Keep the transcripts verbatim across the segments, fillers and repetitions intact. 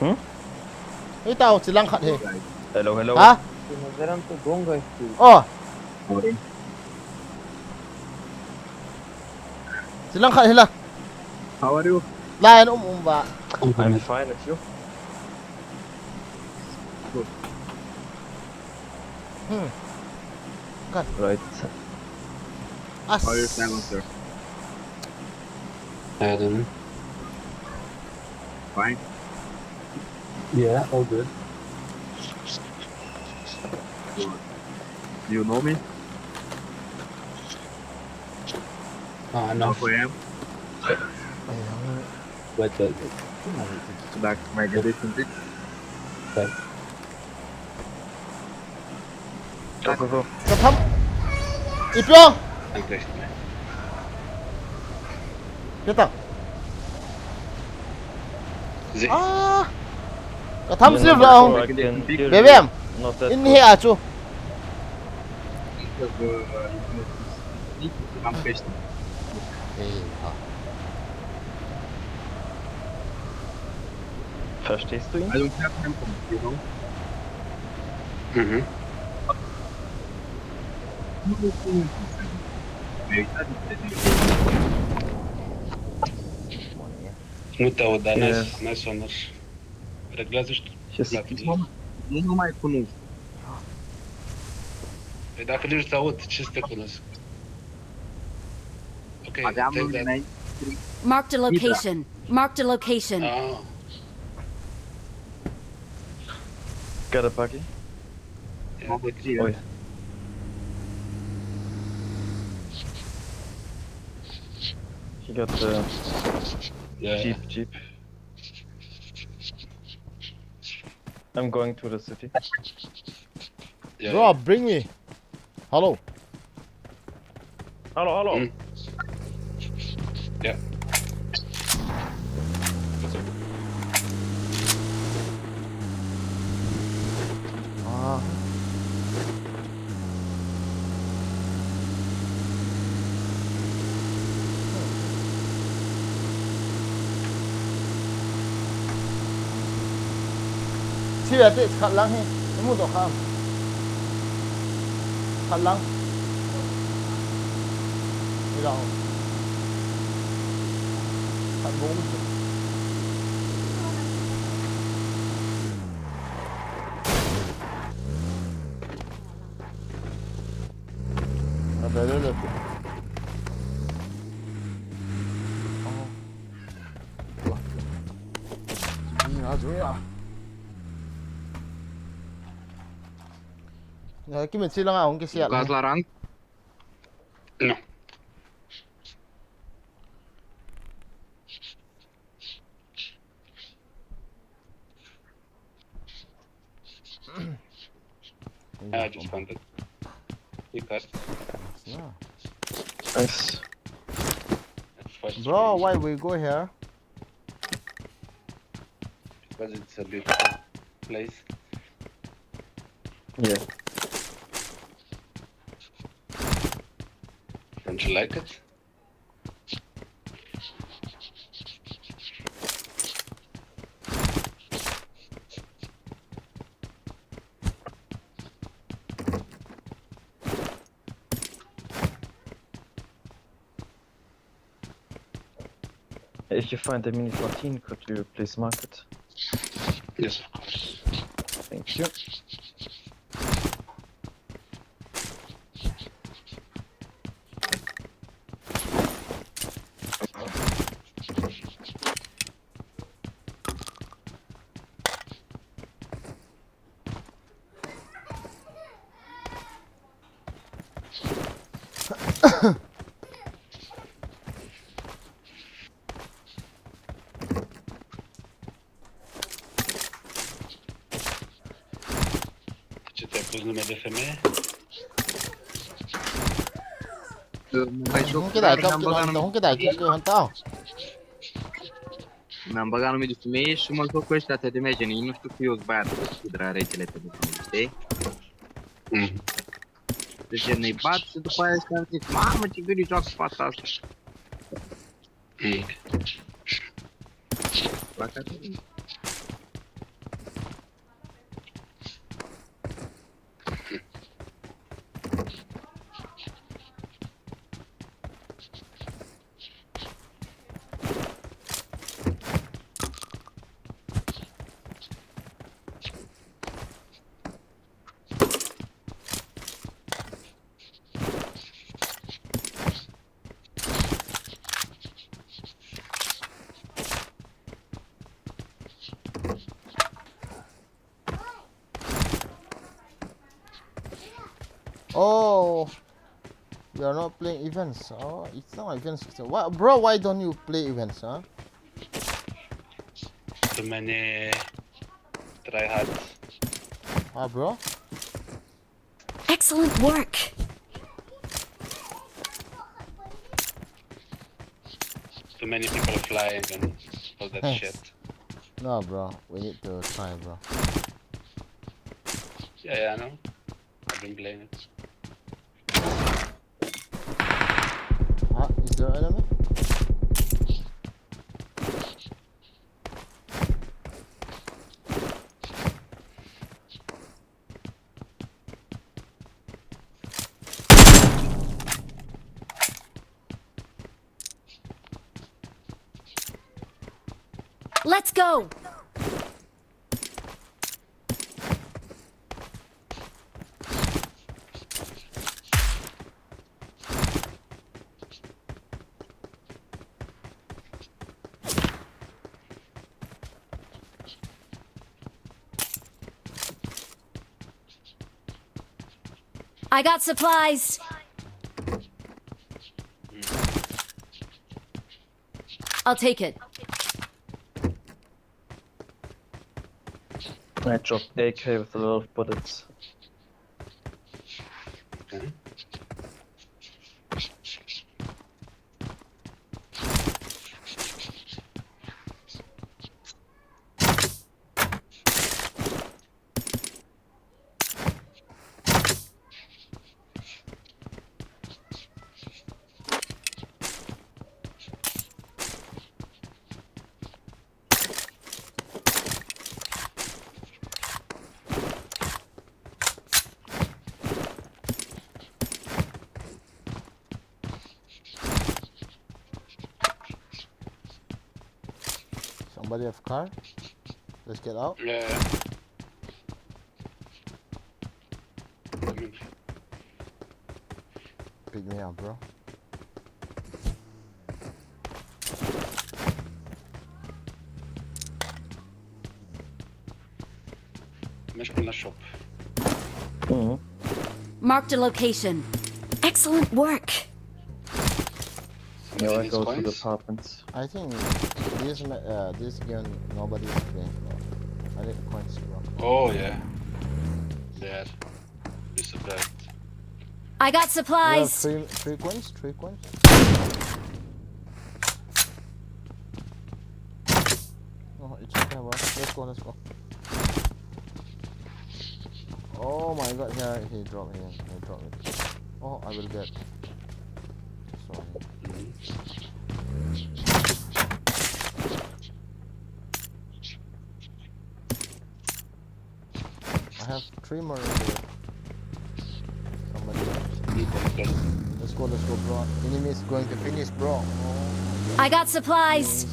Hmm? Hei tao, chilang khat hi. Hello, hello. Ha? Sinazaram to gonga stu. Oh. Sorry. Chilang khat hi la. How are you? Lai an um um ba. I'm fine, and you? Good. Hmm. Kan. Right. As. How are you, sir? I don't know. Fine. Yeah, all good. Good. You know me? Ah, no. Know who I am? Wait, wait, wait. Back my condition, please. Wait. Go, go, go. Katham. Ipiong. Kita. Ah. Katham save lang. Bebem. In he achu. Eh, ha. Verstehst du ihn? I don't have him from, you know. Mhm. Muta o da nas, nas o nas. Reglados. Não, não mais conosco. E dacă nu ești aut, ce să te cunosc? Ok, aveam take that. Marked a location. Marked a location. Ah. Got a buggy? Yeah, but yeah. Oi. He got the, yeah, jeep, jeep. I'm going to the city. Yeah, bro, yeah. Bring me. Hello. Hello, hello. Mm. Yeah. Ah. Chira te khat lang hi, imu doh kha. Khat lang. Ni lang. Khat bou chu. A, da, da, da. Oh. Ni a, zo ya. Ya, kimin silang a hung kisial. Gas la rang. No. Yeah, I just found it. You got it. Yeah. Nice. Bro, why we go here? Because it's a beautiful place. Yeah. Don't you like it? If you find the mini fourteen, could you please mark it? Yes, of course. Thank you. Ce te-ai pus nume de femeie? Hung kidai keu, hung kidai keu, hung kidai keu, hung tao. Mi-am băgat nume de femeie și mă joc cu ăștia, te imagine, nu știu că eu-s băiatul, știi, de la rechele pe de, știi? Mm. Deixa nem bate, se tu conhece, mama, te guri joga patas. Mm. Oh, you are not playing events. Oh, it's not events. What, bro? Why don't you play events, huh? Too many tryhards. Ah, bro? Excellent work. Too many people flying and all that shit. No, bro. We need to try, bro. Yeah, yeah, I know. I've been playing it. Ah, is there enemy? Let's go! I got supplies. I'll take it. I dropped A K with a lot of bullets. Okay. Somebody have car? Let's get out. Yeah. Pick me up, bro. Mesh on the shop. Mm-hmm. Marked a location. Excellent work. Yeah, I go to the apartments. I think this ma-, uh, this game nobody is playing, bro. I need coins, bro. Oh yeah. Yeah. This is bad. I got supplies. Three, three coins, three coins. Oh, it's okay, bro. Let's go, let's go. Oh my God, here he dropped here. He dropped it. Oh, I will get. Sorry. I have three more right here. Somebody. Let's go, let's go, bro. Enemy is going to finish, bro. Oh my God. I got supplies.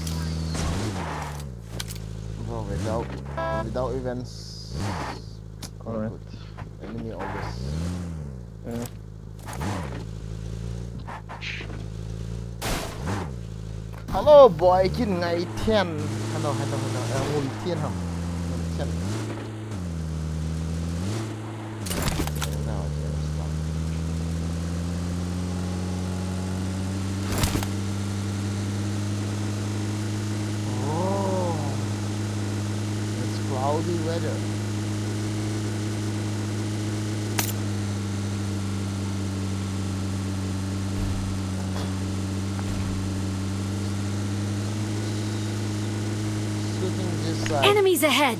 Bro, without, without events. Alright. Enemy always. Yeah. Hello, boy, Kin Ngai Thian. Hello, hello, hello. Eh, Ngun Thian, ha. Ngun Thian. Oh, it's cloudy weather. Shooting this side. Enemies ahead!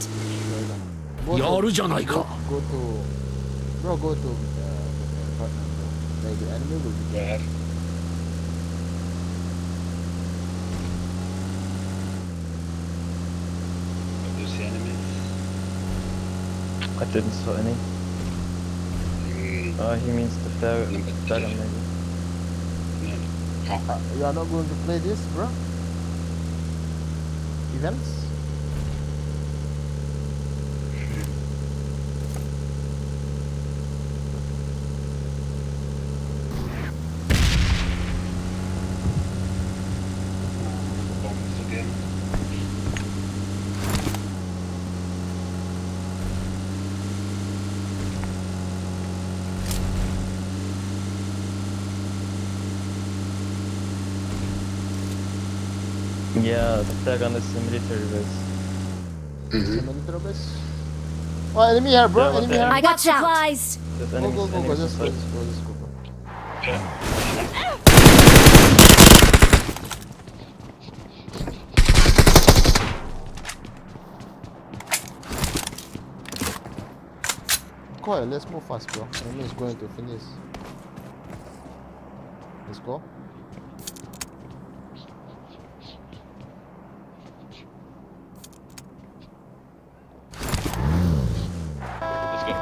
Go to, go, go to Bro, go to the, the, the apartment, bro. Maybe enemy will be there. Do you see enemies? I didn't saw any. Mm, Uh, he means the Fer- Number Ferro, three. Maybe. No. Uh, you are not going to play this, bro? Events? Bombs again. Yeah, the Ferro is the military base. It's a military base. Oh, enemy here, bro. Yeah, what Enemy the- here. I got supplies. There's Go, enemies, go, go, go. enemies Just go, inside. just go, just go. Yeah. Koi, let's move fast, bro. Enemy is going to finish. Let's go. Let's go.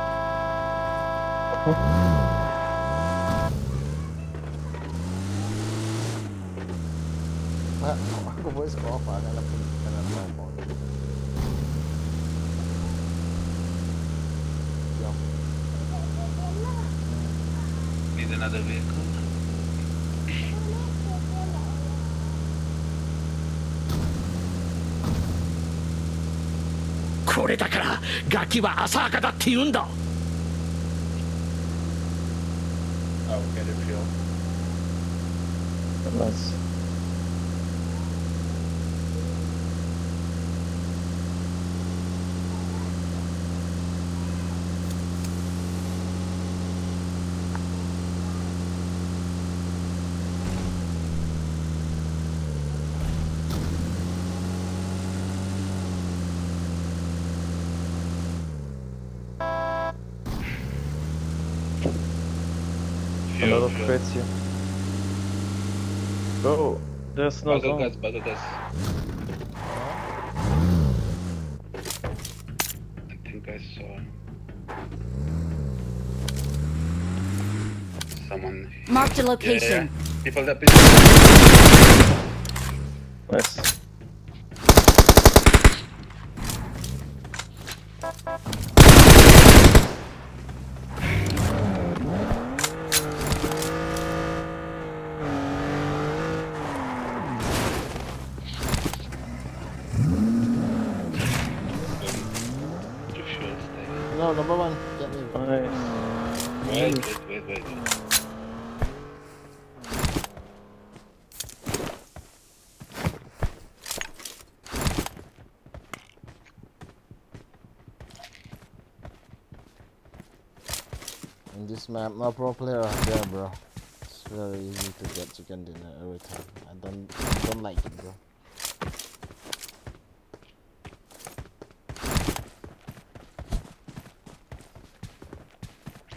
Ah, aku voice ko off, ah, kala pun, kala pun. Yo. Need another vehicle. これだから、ガキは浅はかだって言うんだ。 Oh, get it, fuel. Nice. Fuel, Another fuel. crates here. Bro, there's no Bottle zone. Gas, bottle gas. I think I saw someone. Marked a Yeah, location. yeah. People that people. Nice. To fuel station. No, number one, get me. Nice. Wait, wait, wait, wait. In this map, no pro player are there, bro. It's very easy to get chicken dinner every time. I don't, don't like it, bro.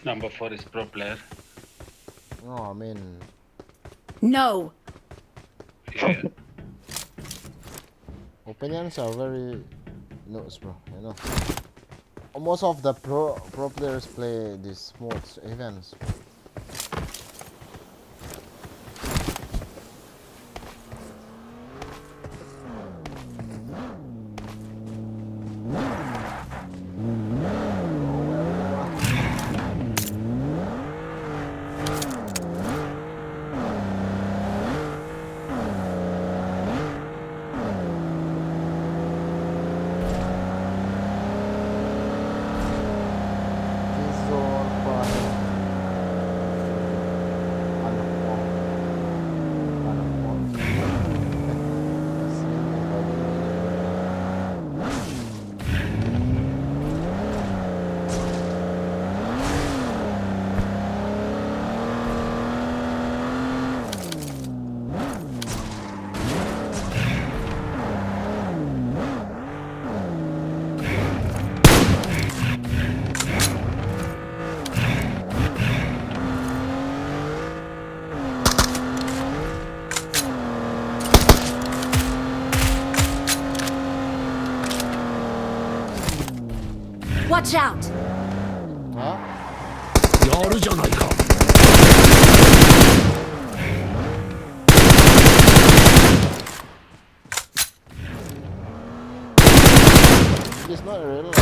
Number four is pro player. No, I mean, No. Yeah. Opinions are very nuts, bro. You know, most of the pro pro players play these modes events. Watch out! あやるじゃないか。 It's not real life.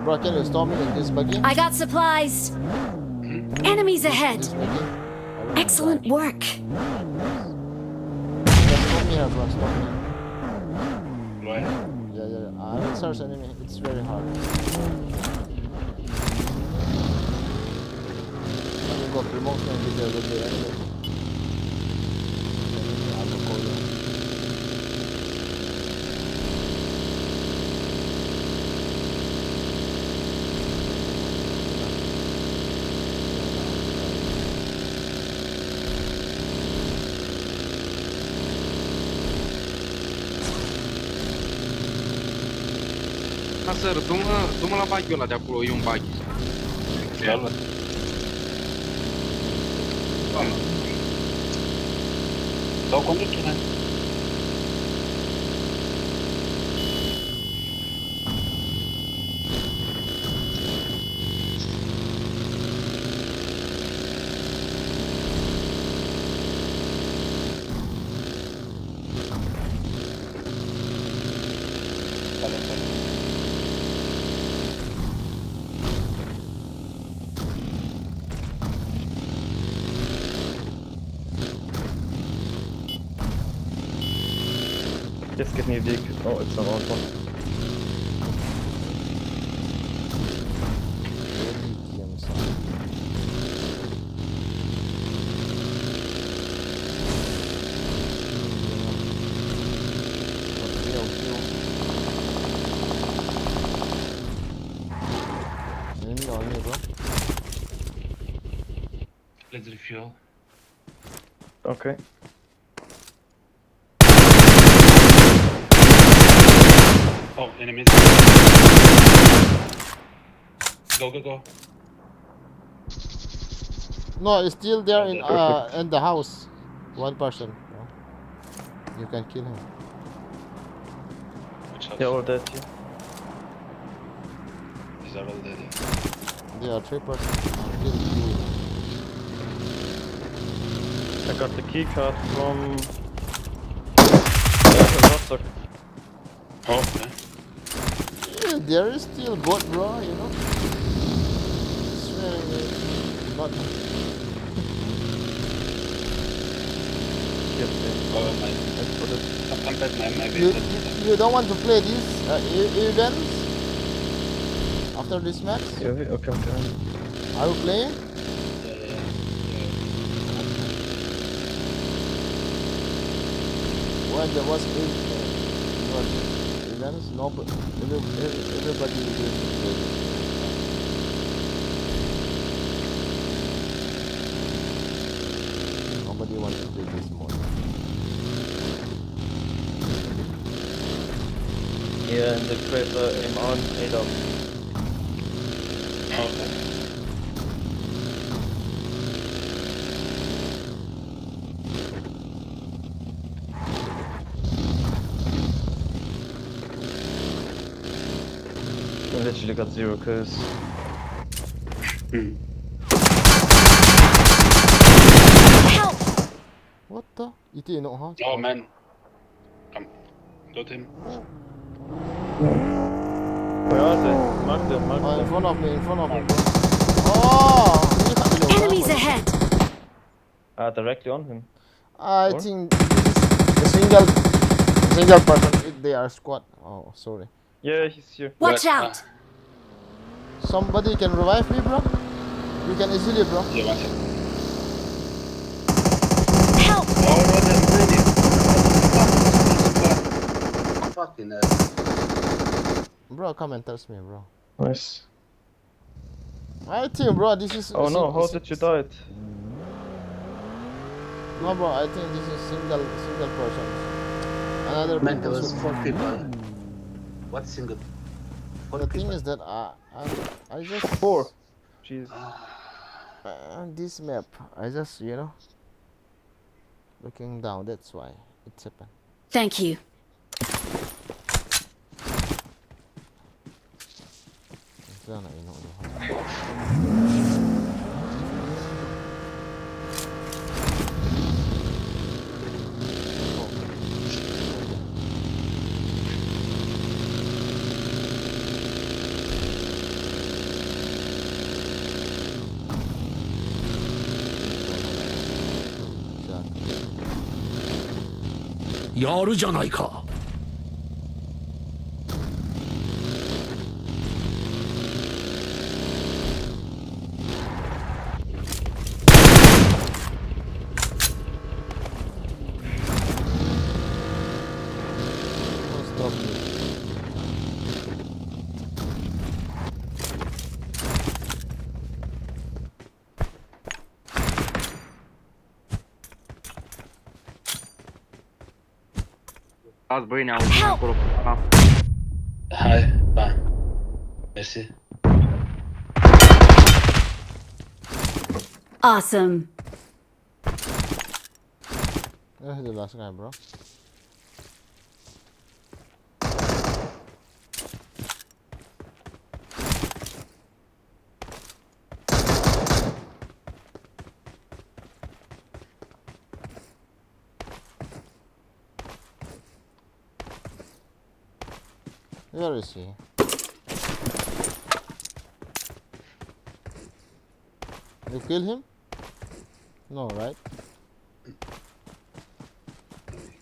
Bro, can you stop me in this buggy? I got supplies. Enemies ahead. This buggy? Excellent work. Just stop me here, bro. Stop me. Why? Yeah, yeah, yeah. I will search enemy. It's very hard. When you go remote and be there with the enemy. Enemy, I will call you. Nasir, tu mula, tu mula bagi lah dia puluh yung bagi. Yalla. Tao kong kina. Jetzt geht in die Weg. Oh, jetzt noch irgendwo. Enemy on me, bro. Let's refuel. Okay. Oh, enemies. Go, go, go. No, it's still there in Okay. uh in the house. One person. No? You can kill him. Watch out. They're all dead here. These are all dead, yeah. There are three persons. Kill you. I got the key card from. Yeah, the Rostock. Oh, yeah. Yeah, there is still bot, bro, you know? It's very not Shit, yeah. Oh, my. Let's put it. Sometimes my, my you, vehicle. you, you don't want to play this uh, e- events after this match? Yeah, okay, okay. Are you playing? Yeah, yeah, yeah. When there was ev- uh, what, events, no, but every, every, everybody used to play this game. Nobody wants to play this mode. Yeah, and the creeper aim on, A dog. I literally got zero kills. What the? Iti no ha? Oh man. Come. Got him. Where are they? Mark them, mark Oh, in them. Front of me, in front of me, bro. Oh! Hindi ka bilo. Enemies ahead! Ah, directly on him. I Or? think this is a single, single person. If they are squad. Oh, sorry. Yeah, he's here. Watch What? Out! Somebody can revive me, bro? You can easily, bro. Yeah, one second. Help! Oh, no, that's really. Fucking hell. Bro, come and touch me, bro. Nice. I think, bro, this is. Oh is no, it- how is did it- you die? It? No, bro, I think this is single, single person. Another Man, there person was should- four people. What single? Four The thing people. Is that I, I, I just. Four. Jeez. Uh, this map, I just, you know, looking down. That's why it's happened. Thank you. Sana ino, ino. Siya. やるじゃないか。 Stop it. Last brain out. Help! Puro pa. Hi, pa. Merci. Awesome. Eh, the last guy, bro. Where is he? You kill him? No, right? He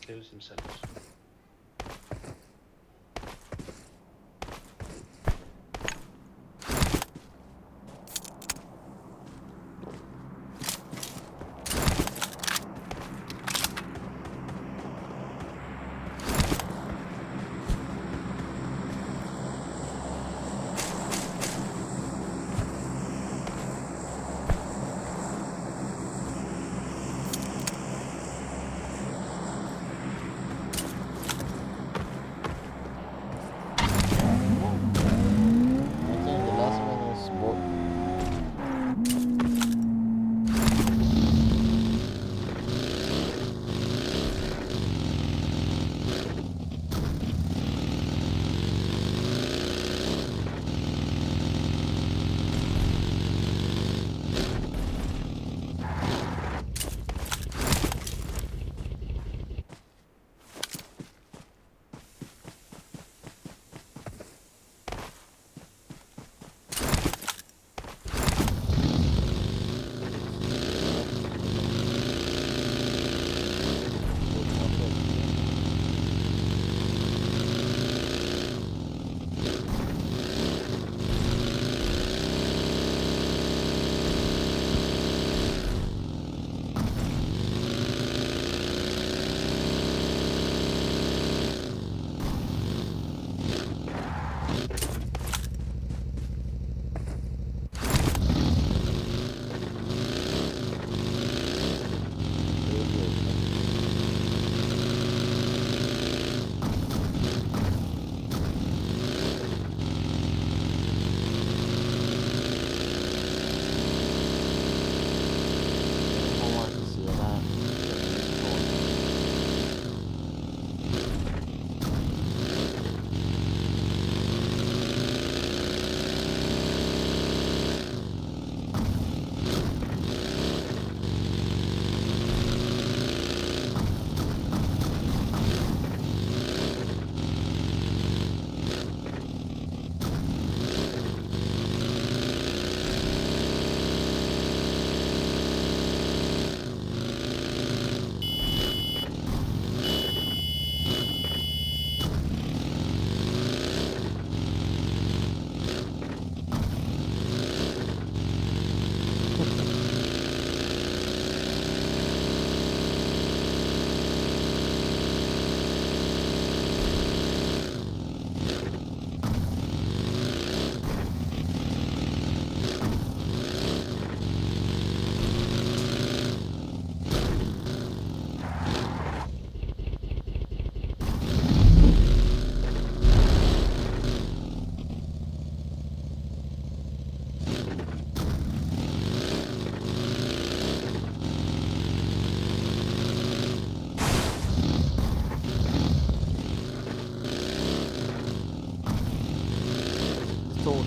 kills himself.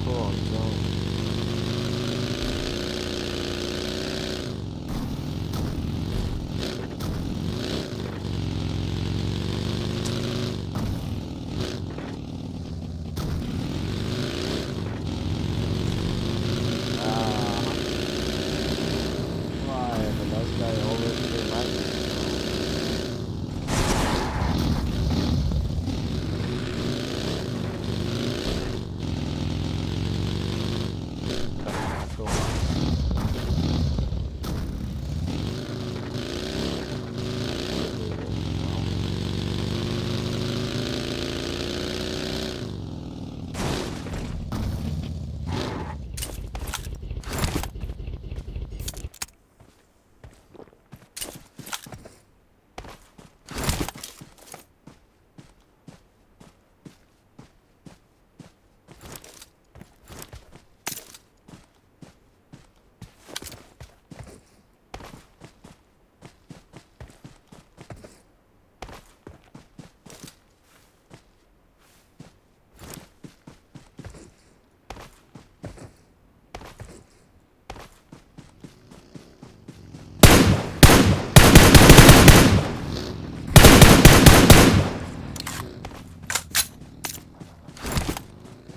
Oh, no. Ah. Why the last guy always play like this, you know?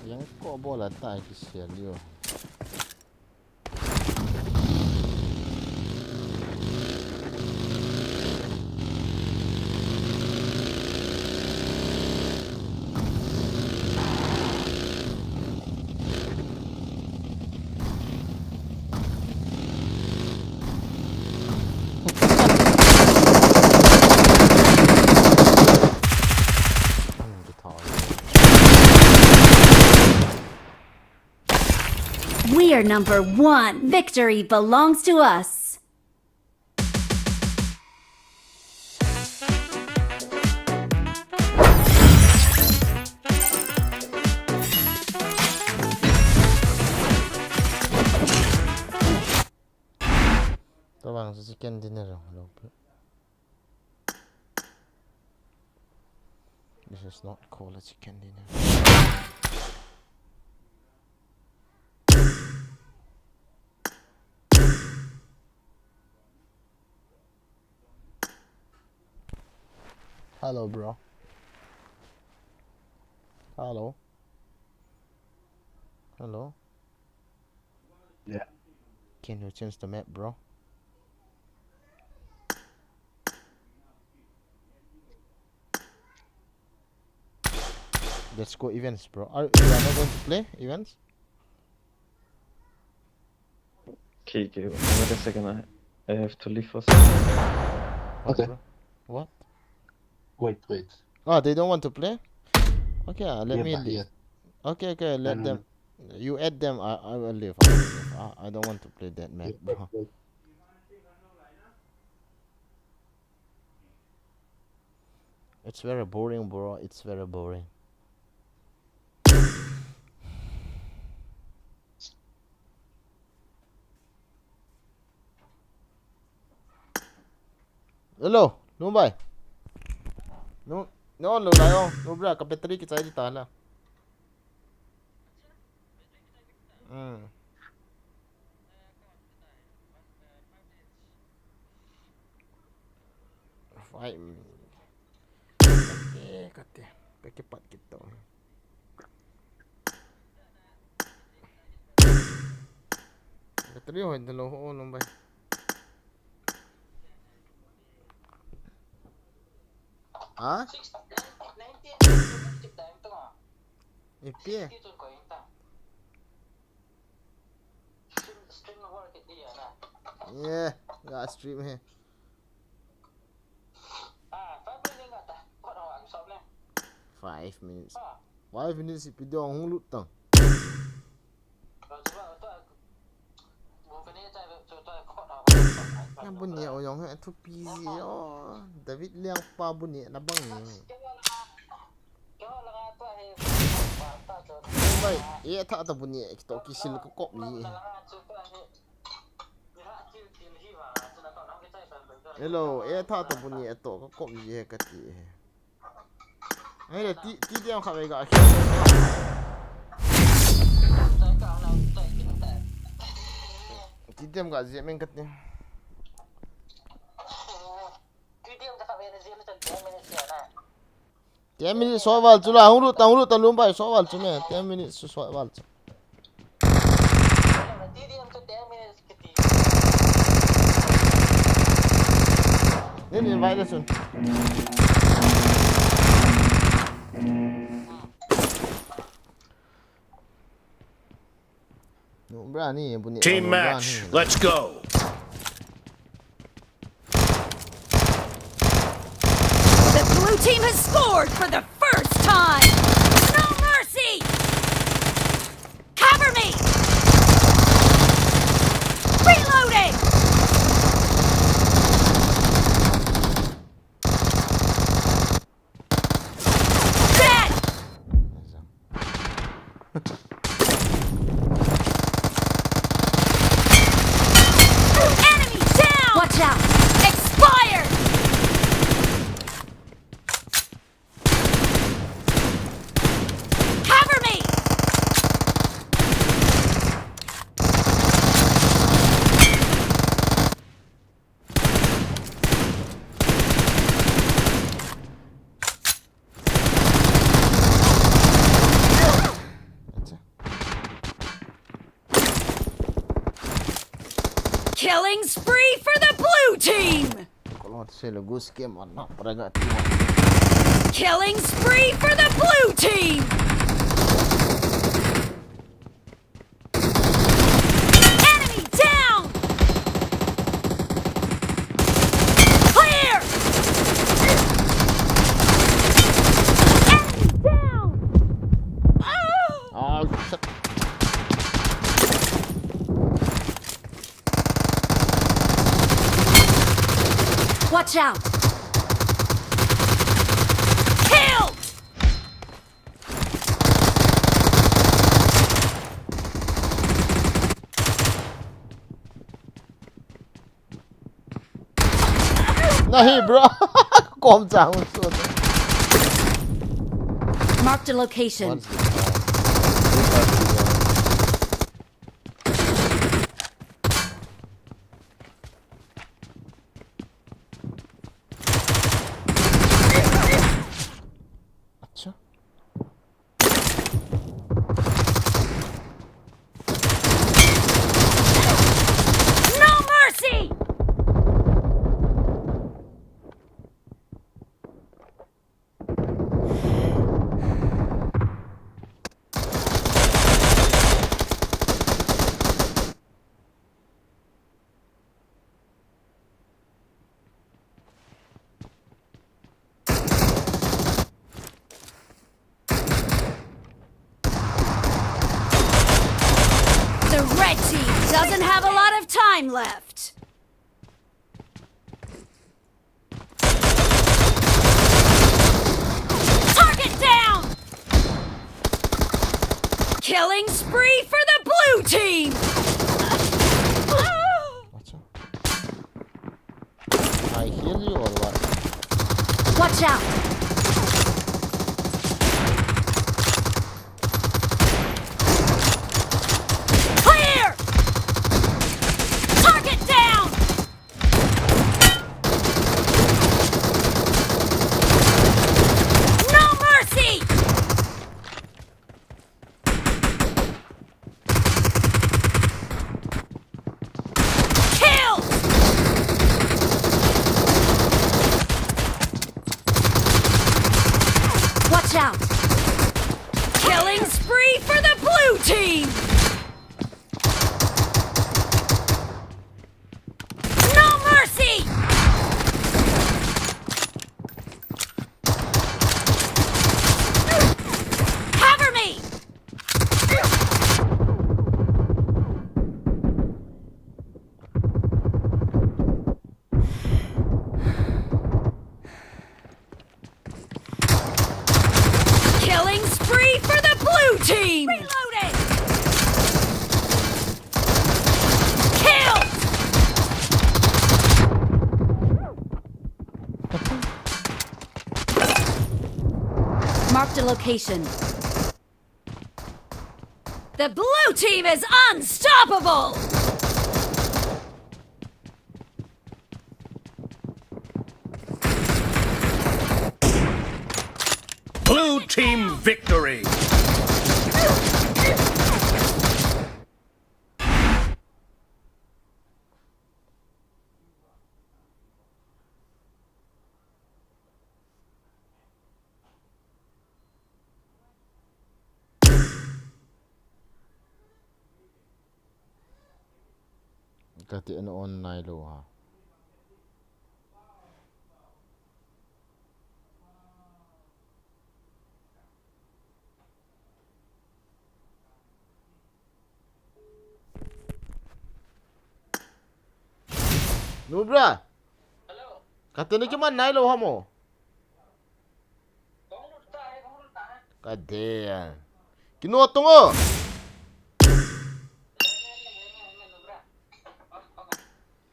Yang ko bola tai ki sel yo. We are number one. Victory belongs to us. Tabang sa chicken dinner ang lupit. This is not quality chicken dinner. Hello, bro. Hello. Hello. Yeah. Can you change the map, bro? Let's go events, bro. Are you are not going to play events? Okay, okay. Wait a second. I, I have to leave for a second. What, okay, bro? What? Wait, wait. Ah, they don't want to play? Okay, ah, let me leave. Okay, okay, let them. You add them. I, I will leave. I will leave. I, I don't want to play that map, bro. It's very boring, bro. It's very boring. Hello, Lumbai. No, no, no, no, no, bro, ka battery kichai di ta la. Hmm. Five minutes. Kate, kate. Kate pat kito. Battery ho, dalo ho, Lumbai. Ha? Ipi? Yeah, ga stream he. Five minutes. Five minutes ipi dong hung lut tang. Nabuneh o jong he thupi ji o. David Liangpa buneh nabang e. Bai, e tha ta buneh kito kisil ka kop ji. Hello, e tha ta buneh to ka kop ji he kati he. Hele, ti, ti diam kha vei ga khi. T D M ka jia meng kati. Ten minutes so val chu la, hung lut ta, hung lut ta, lum bai so val chu me, ten minutes so val chu. Nin invite sun. Team match, let's go. The blue team has scored for the first time. No mercy! Cover me! Reloading! Dead! Enemy down! Watch out! Expired! Cover me! Killing spree for the blue team! Killing spree for the blue team! Enemy down! Clear! Enemy down! Oh, shit. Watch out! Killed! Nahi, bro. Kom chang un sut. Marked a location. Acha. No mercy! The red team doesn't have a lot of time left. Target down! Killing spree for the blue team! Acha. I heal you or what? Watch out! Clear! Target down! No mercy! Kill! Watch out! Killing spree for the blue team! No mercy! Cover me! Killing spree for the blue team! Reloading! Kill! Marked a location. The blue team is unstoppable! Blue team victory! Kati ana on nailou ha. Nubra. Hello. Kati na kiman nailou ha mo. Kati. Kino tungo.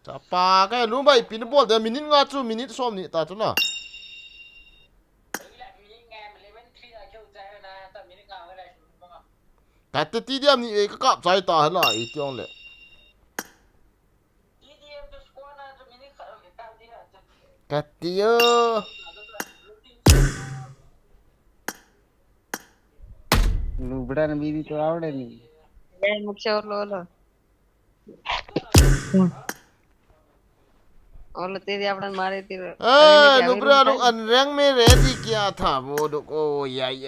Chapa ka Lumbai pin bol de minute nga chu minute som ni ta chu na. Kati ti diam ni e ka kap chai ta hala i tiong le. Kati yo. Lubra na bidi to avde ni. Jai Mukha lo lo. Olo te dia apna mare tiro. ए, नुब्रा लोग अनरैंक में रेडी किया था वो लोग। ओ, या, या,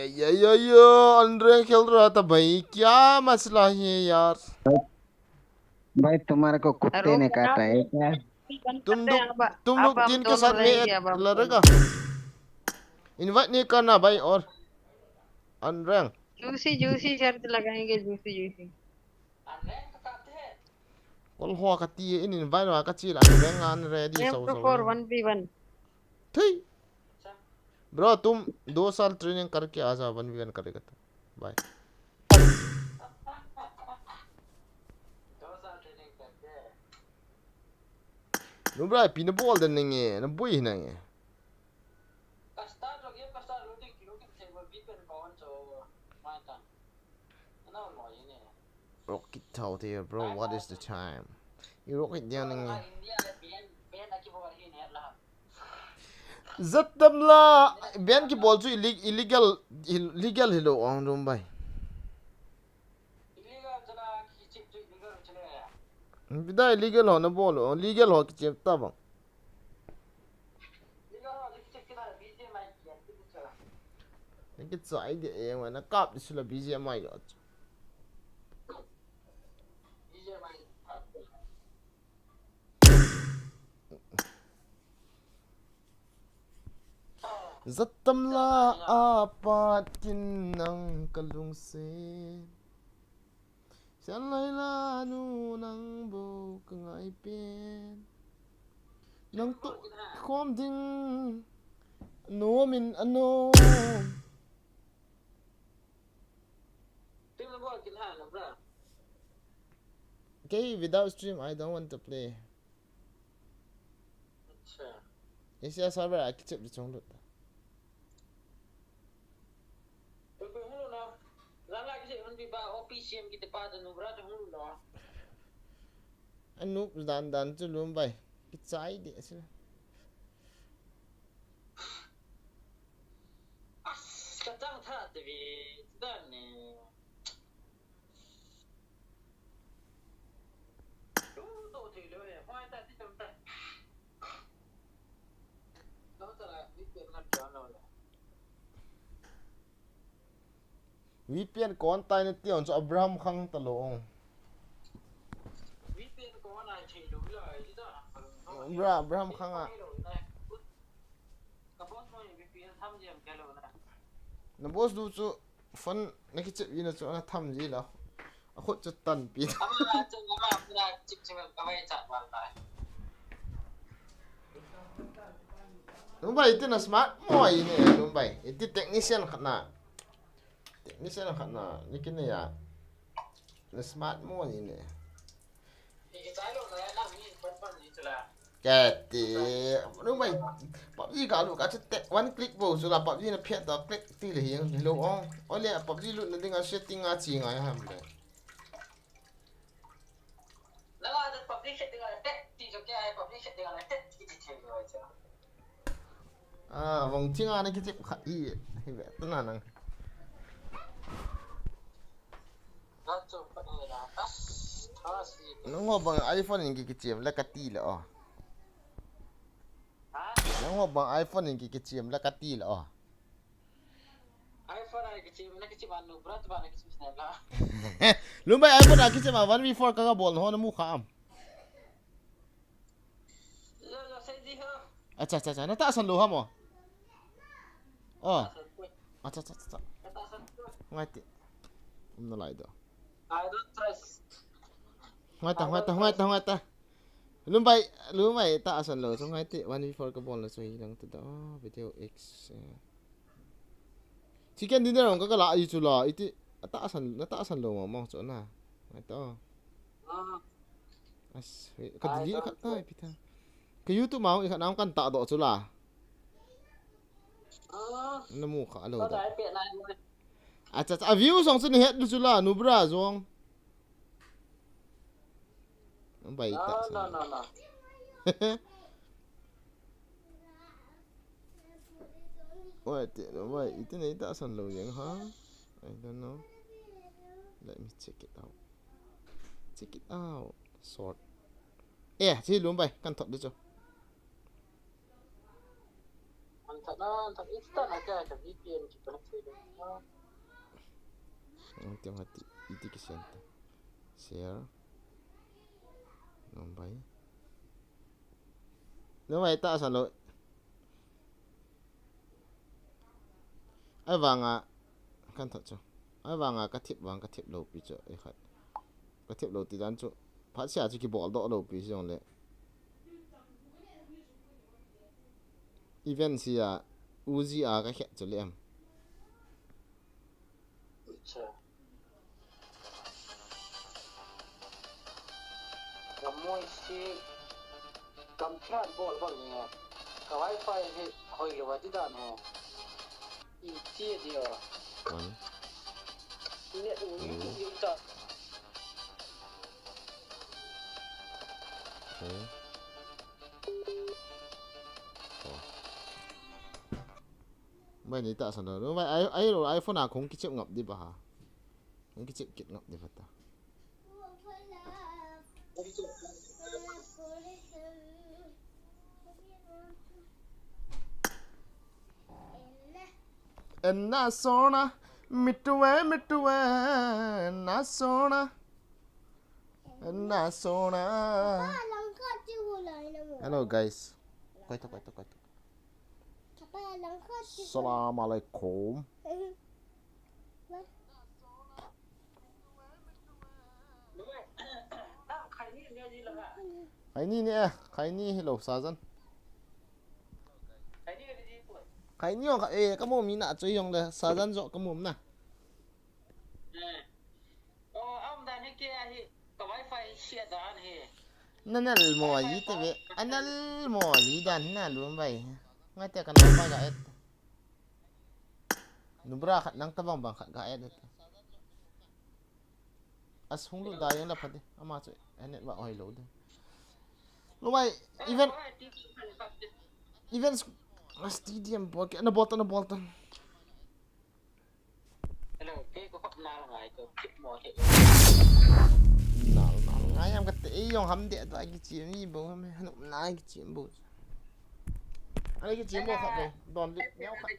अनरैंक खेल रहा था भाई। क्या मसला है यार? भाई, तुम्हारे को कुत्ते ने काटा है क्या? तुम लोग, तुम लोग तीन के साथ में एक लड़ेगा। इनवाइट नहीं करना भाई। और अनरैंक। जूसी, जूसी शर्त लगाएंगे, juicy, juicy. Kol ho kati in invite wa kachil an reng an ready so so. One v one. Thei. Bro, तुम दो साल ट्रेनिंग करके आ जाओ, वन वी वन करेगा तो। Bye. Nubra, pina bol den ninge, na bui hinange. Rocket out here, bro. What is the time? You rocket down in. Zatamla ban kibol chu illegal, illegal hilou ong Lumbai. Bida illegal ho nabol, legal ho kichep tabang. Naki chai de e, na kap di sula B G M I lo. Zatamla apat kin nang kalungset. Sian lai la nu nang bou ka ngai pen. Nang tu khom ding. Nom in a nom. Okay, without stream, I don't want to play. Asia server a kichep di chong lut. Anuk dan dan chu Lumbai. Kichai di asi. As, kachang tha te vi dan ni. V P N kon tai na tion chu Abraham Khang ta lo ong. Bra, Abraham Khang a. Na boss du chu phone na kichep ina chu ana tham ji la. A khut chu tan pi. Lumbai, iti na smart mo ine, Lumbai. Iti technician khat na. Technician khat na, ni kin ya. Na smart mo ine. Kati, Lumbai, PUBG ka lut ka chu te, one click bou chu la PUBG na phiat ta click ti le hi, hello ong. Ole, PUBG lut na ding a setting a chi ngai ham le. Ah, vong chinga na kichep kha i, hi ve, tu na nang. Nang ho bang iPhone in ki kichep le ka ti le o. Nang ho bang iPhone in ki kichep le ka ti le o. iPhone a kichep, na kichep anu, bro, tu ba na kichep na la. Lumbai iPhone a kichep ma one v four ka ga bol ho na mu kha am. Acha, acha, acha. Na tahsan lou ham o. O. Acha, acha, acha, acha. Ngai te. Um na lai do. I don't trust. Ngai ta, ngai ta, ngai ta, ngai ta. Lumbai, lumbai tahsan lou. So ngai te. One v four ka bol na so hi lang te do. Video X. Eh. Chicken dinner ong ka kala i chu la, iti, atahsan, na tahsan lou mong mong chu na. Ngai to. Ah. As, ka delete khat tai pita. Ka YouTube ma ong i khat nam kan ta do chu la. Ah. Na mu kha lou da. Acha, acha, view song chu ni het du chu la, nu bra zong. Bai ta. No, no, no. Oi, ti, oi, iti nei tahsan lou jeng ha. I don't know. Let me check it out. Check it out. Sort. Eh, si lum bai, kan thot du chu. An thot na, an thot. Iti ta na ka, ka V P N ki connect thei lou. Ang tiang hati, iti ki send ta. Share. Numbai. Numbai tahsan lou. Ahivanga, kan thot chu. Ahivanga ka thip vang, ka thip lou pi chu, e khat. Ka thip lou ti dan chu. Phat sia chu ki bol do lou pi si jong le. Event sia, Uzi a ka khet chu le em. Acha. Ka moi si kam khat bol bol ni. Ka wifi hi hoi lou a ti dan ho. I ti dia. One. Net u ni ti ta. Okay. Four. Mai ni tahsan lou. Mai ai, ai lou iPhone a kong kichep ngap di ba ha. Kong kichep kit ngap di ba ta. Enna sona, mittu ve, mittu ve, enna sona. Enna sona. Hello guys. Koi to, koi to, koi to. Salam alaikum. Khaini ni eh, khaini hilou sajan. Khaini jong kha, eh, kamu mi na chu jong le sajan jo kamu na. Na nal mo ji te ve, a nal mo ji dan na lum bai. Ngai te kan pa ga et. Nubra khat nang tabang bang khat ga et. As hung lu da yang la phat de. Ama chu enet ba oi lo de. Lo bai event. Events stadium bo ke na bol ta na bol ta. Hello, ke ko khop nal ngai ko kip mo he. Nal nal ngai am kate ei jong ham de da kichi mi bo ham hanu na kichi bo. Ani kichi bo khat de. Don li neo khat.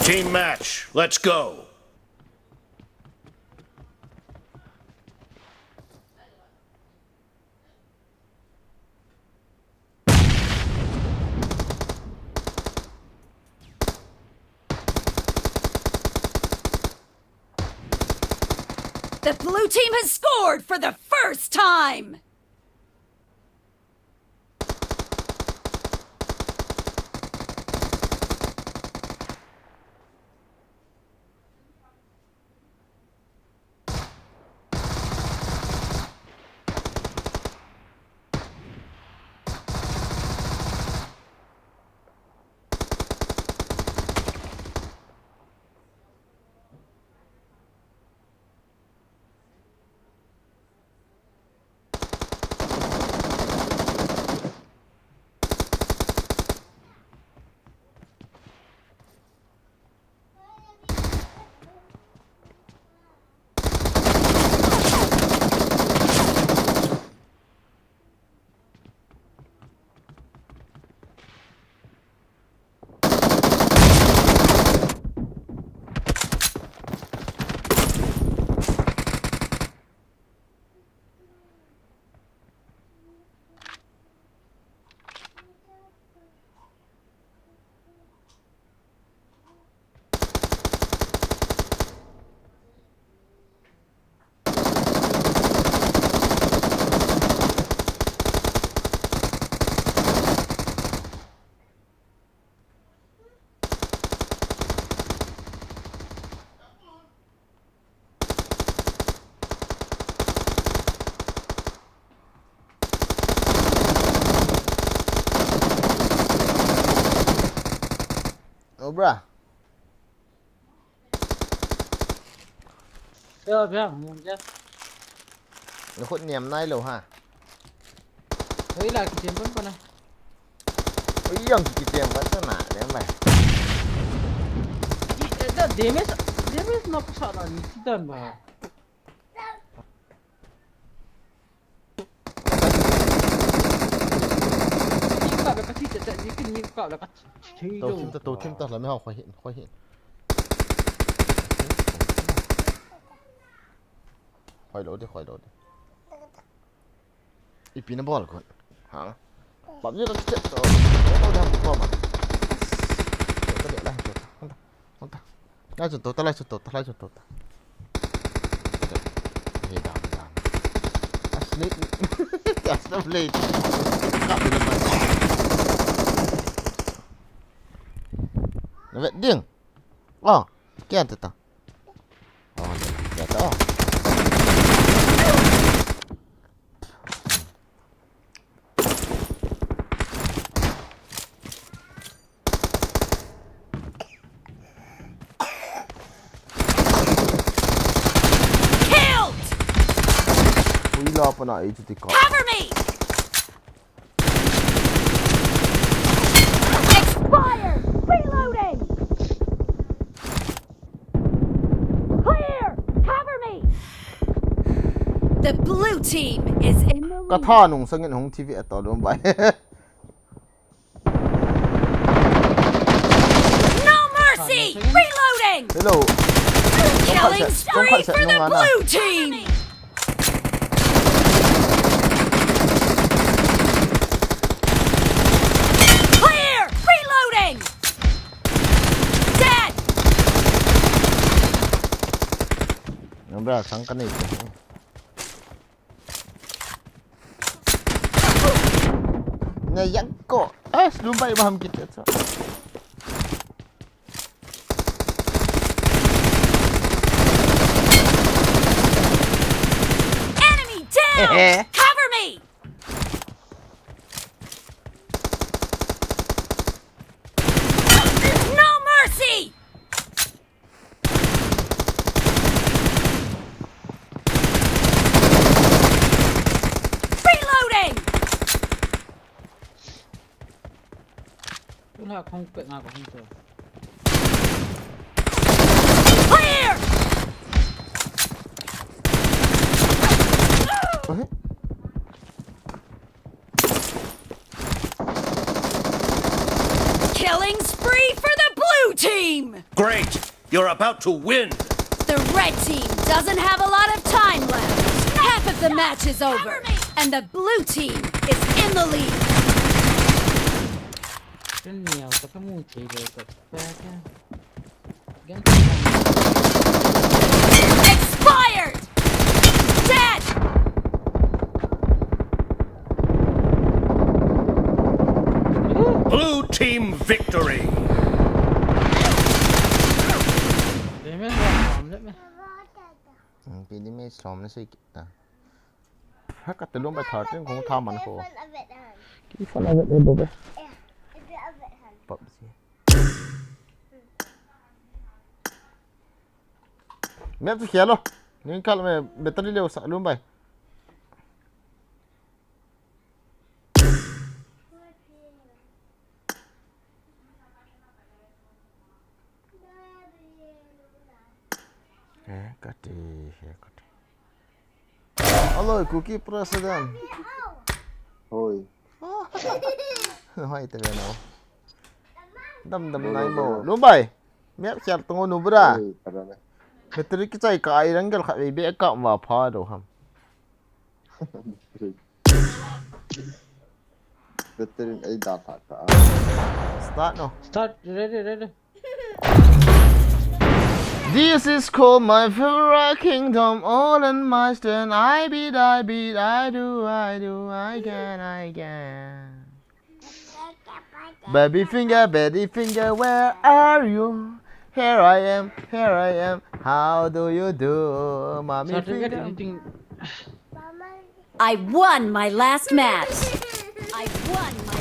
Team match, let's go. The blue team has scored for the first time! Cobra. Kya, kya, kya? Nakhut niam nailou ha. Hoi la, kichem pan pan na. Hoi yang kichem pan pan na, dem bai. Ki, eh, da damage, damage na kusa na ni sidan ba. Ni ka da ka thi ta ta, ni kin ni ka da ka thi. Tou thim ta, tou thim ta, la mi hao khoi hin, khoi hin. Khoi lou di, khoi lou di. Ipi na bol kon. Ha? Bam ni ka chet to. Ko da ko ma. Ko da la ko. Hon ta. Hon ta. Lai chun to ta, lai chun to ta, lai chun to ta. He da, he da. Asli. Asli play. Kap ni ma. Na vet ding. Oh, kian ta ta. Oh, ya ta. Oh. Killed! Ui la pana ei chuti ka. Cover me! Expired! Reloading! Clear! Cover me! The blue team is in the lead. Ka tha nung sangin hung T V at all bai. No mercy! Reloading! Hello. Killing spree for the blue team! Clear! Reloading! Dead! Nang bra, sang ka nei. Na yang ko. Eh, lumbai ba ham kita sa. Enemy down! Cover me! No mercy! Reloading! Tuna kong pet nga ko hong to. Clear! Killing spree for the blue team! Great! You're about to win! The red team doesn't have a lot of time left. Half of the match is over, and the blue team is in the lead. Ken niau ta ka mu chei le ta pa ka. Gan ta. Expired! Dead! Blue team victory! Damage ba, damage. Hmm, pili me som na sei kita. Haka te lum ba thirteen kong tha man ko. Ki fan a vet e bo be. PUBG. Map chu khel lo. Ning kal me battery leo sa lum bai. He kati, he kati. Hello, Kuki President. Hoi. Hoi, te no. Dam dam nai mo. Lumbai. Map khel tung nu bra. Hoi, para na. Battery kichai ka ai rang gel khat be ka ma pha do ham. Battery ei da pha ka. Start no. Start, ready, ready. This is called my favorite kingdom, all in my stand. I beat, I beat, I do, I do, I can, I can. Baby finger, baby finger, where are you? Here I am, here I am. How do you do, mommy finger? I won my last match. I won my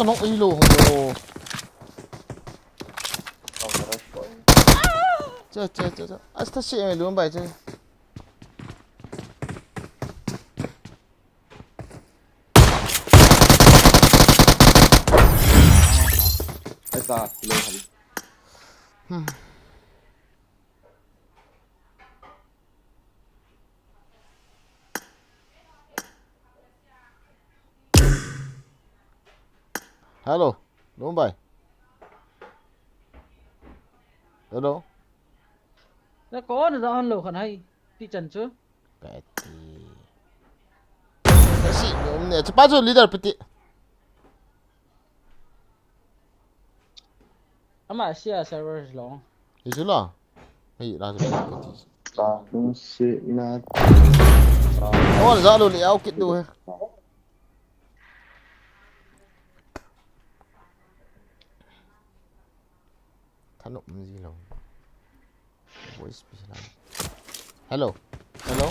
Ano ilo ho. Cha cha cha cha. Asta si me lum bai cha. Ai ta, kilo hal. Hmm. Hello, Lumbai. Hello. Na ko na da on lo khan hai. Ti chan chu. Peti. Kasi, um, ne, chapa chu leader peti. Ama sia server long. Isu la. Hei, la, la, la. Ta, tung si, na. Oh, za lo le au kit do he. Thanop um ji lo. Voice pi la. Hello. Hello.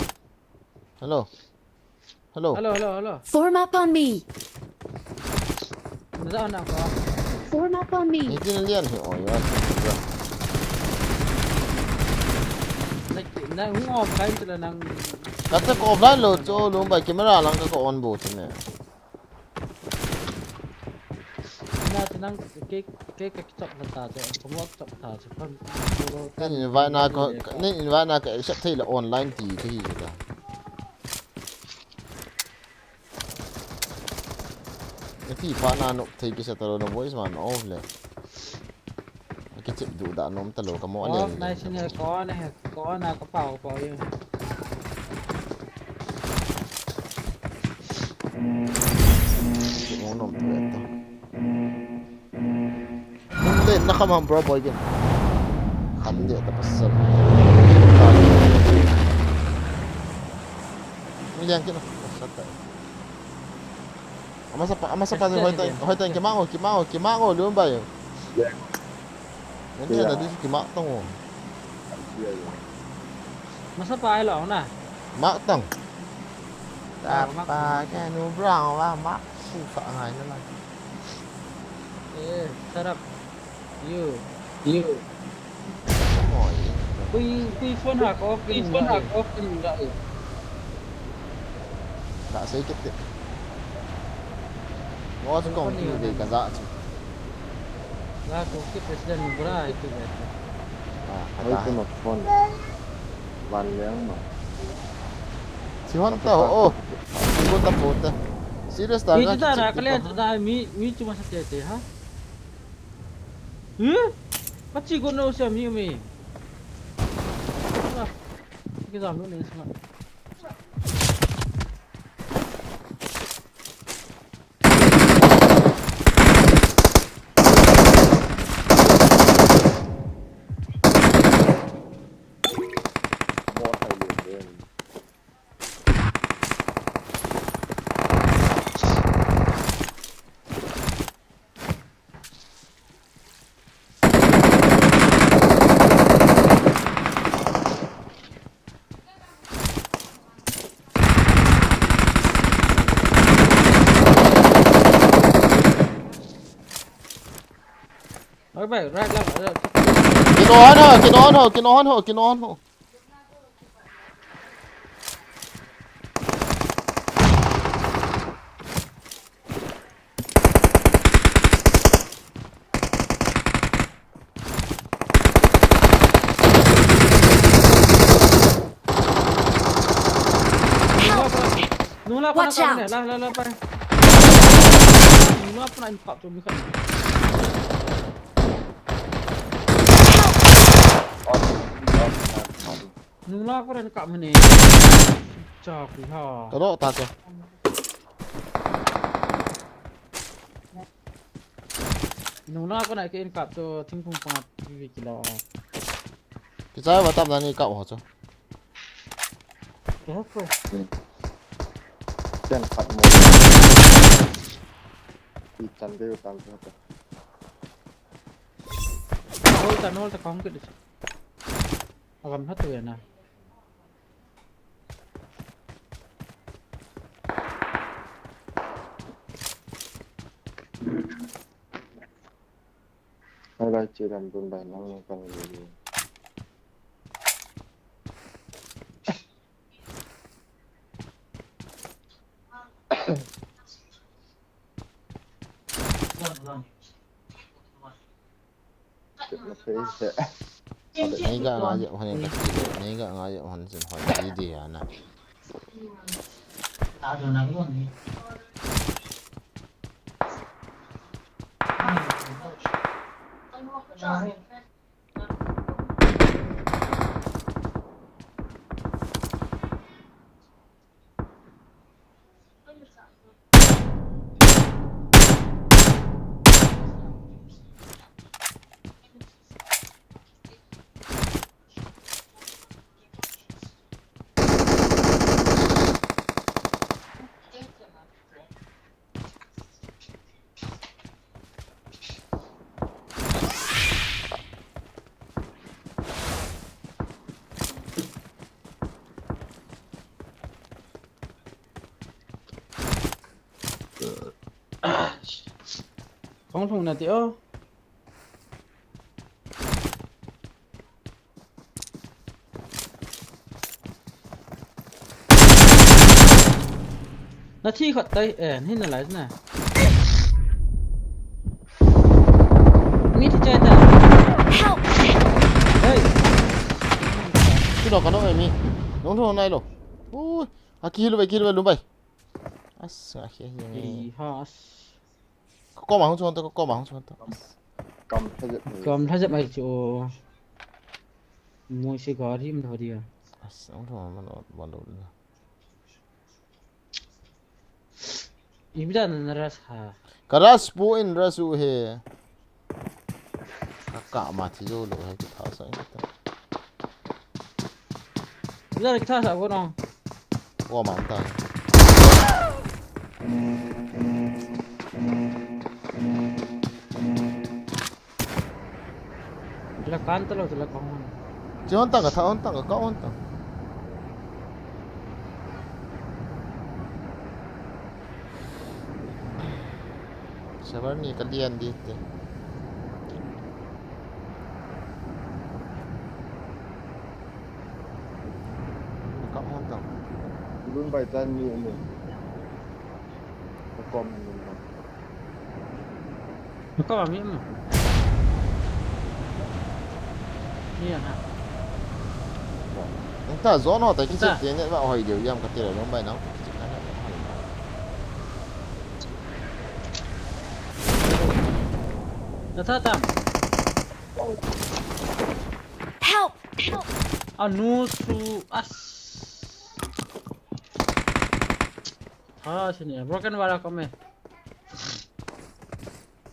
Hello. Hello. Hello, hello, hello. Form up on me. Naza na ko. Form up on me. Ni tin lian hi oi wa. Na, na hung offline chu la nang. Ka ta ko offline lo chu Lumbai camera lang ka ko on bo chu ne. Na chu nang ke ke ke chop la ta chu, ko mo chop ta chu. Nin invite na ko, nin invite na ka accept thei la online ti ka hi ta. Ati pa na no thei kisa talo na voice man off le. Kichep du da nom talo ka mo. Oh, ale. Nice ne ko ne ko na ka pau pau yo. Mo nom tu eto. Nung le na khamam bro boy ke. Kham de ta pasal. Nung liang ke na. Pasal ta. Amasa pa, amasa pa, hoiteng, hoiteng, kimango, kimango, kimango, Lumbai. Nende na disi kimak tong. Masa pa ai lo na. Mak tong. Tapa ke nu brown wa mak su fa ngai na la. Eh, shut up. You. You. Oi. Kui, kui phone ha ko, kui phone ha ko, kui phone ha ko. Ka sei kit te. Ngo chu kong ki ve ka za chu. Nga ko ki president bra ai ki ve. Ah, oi, ata. Phone. Van leng ma. Si hon ta ho. Si ko ta po ta. Serious ta. Mi ga chu ta ki ra ka len ta mi, mi chu ma sa te te ha. Huh? Ka chi ko no se mi mi. Ah, ki jam lo ne sa. Right, right, right, right. Kino hon ho, kino hon ho, kino hon ho, kino hon ho. Nung la pa na. Watch out. La, la, la, pa. Nung la pa na in pap tu mi khat. Nung la ko ren kap mene. Cha kui ha. Ka do ta ke. Nung la ko na ke in kap to thingphung pang vi vi kilo. Ki cha wa tam na ni kap ho cho. Ke ho ko. Ten kap mo. Ki chan de tam cho. Hol ta, hol ta, kong ke de. Agam hatu ya na. Ai, chiram dun bai nang nang kang ni. Nei ga nga jep hon in ka ti le, nei ga nga jep hon chin hoi di di ana. Kong thung na ti o. Na thi khat tai, eh, hin na lai na. Mi thi chai ta. Help! Hey. Kilo ka no mi. Nong thong nai lo. Ui, a kilo bai, kilo bai, lum bai. Asa, he, he, he. Ei, has. Ka kom a hung chuan ta, ka kom a hung chuan ta. Kam tha jep mai. Kam tha jep mai chu. Moi se gari um tho dia. As, hung chuan man ot, man lo. Ibida na rush ha. Ka rush pu in rush u he. Ka ka ma thi zo lo he, ki tha sa in ta. Ibida ki tha sa ko no. Ko ma ta. Tila kan talo, tila kan. Chi hon tang ka tha, hon tang ka, ka hon tang. Server ni ka lian di te. Ka hon tang. Lun bai tan ni ni. Ka kom ni. Ka mi mo. Ni ana. Nang ta zone ho ta ki ta. Chit te ne ba hoi deu yam ka ti le lom bai nang. Na tha tam. Help! Help! Anu su as. Ha, sini broken wala kami.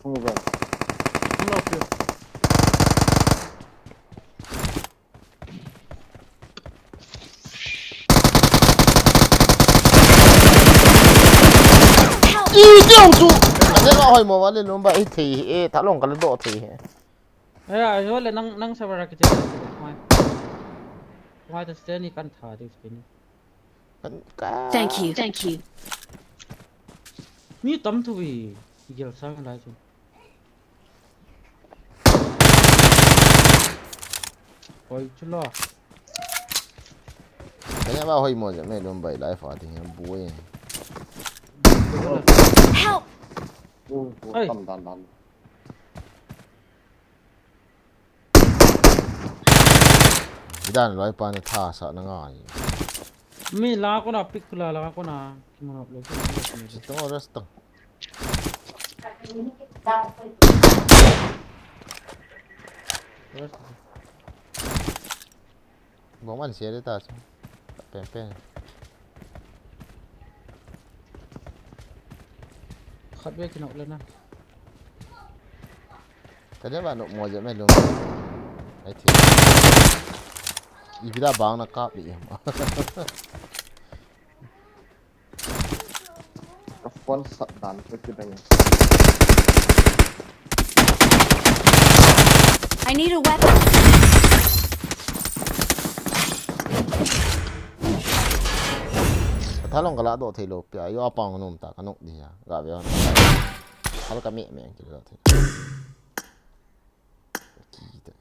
Hung ba. Hung lo pyo. I tiong chu. Ane ka hoi mo wale lom ba i thei e, thalong ka le do thei he. Aya, yo le nang, nang sa bara kiti. Mai. Mai ta steni kan tha de steni. Kan ka. Thank you. Thank you. Mi tam thu wi. Gel sang lai chu. Hoi chu lo. Kanya ba hoi mo je me lom bai lai fa ding bu e. Help! Oi. Tam dan dan. Idan loi pa na tha sa na ngai. Mi la ko na pick la la ko na. Ki mo na lo ko na. Chi to rest. Rest. Bom an sia de ta chu. Pen pen. Khat ve ki nok le na. Ka de ba nok mo je me lum. Ai thi. I vida bang na kap li em. Ka phone sat dan ka kidang. I need a weapon. Ka thalong ka la do thei lo pia, yo apang nom ta ka nok di ya. Ga ve on. Hal ka me me ki do thei. kiti.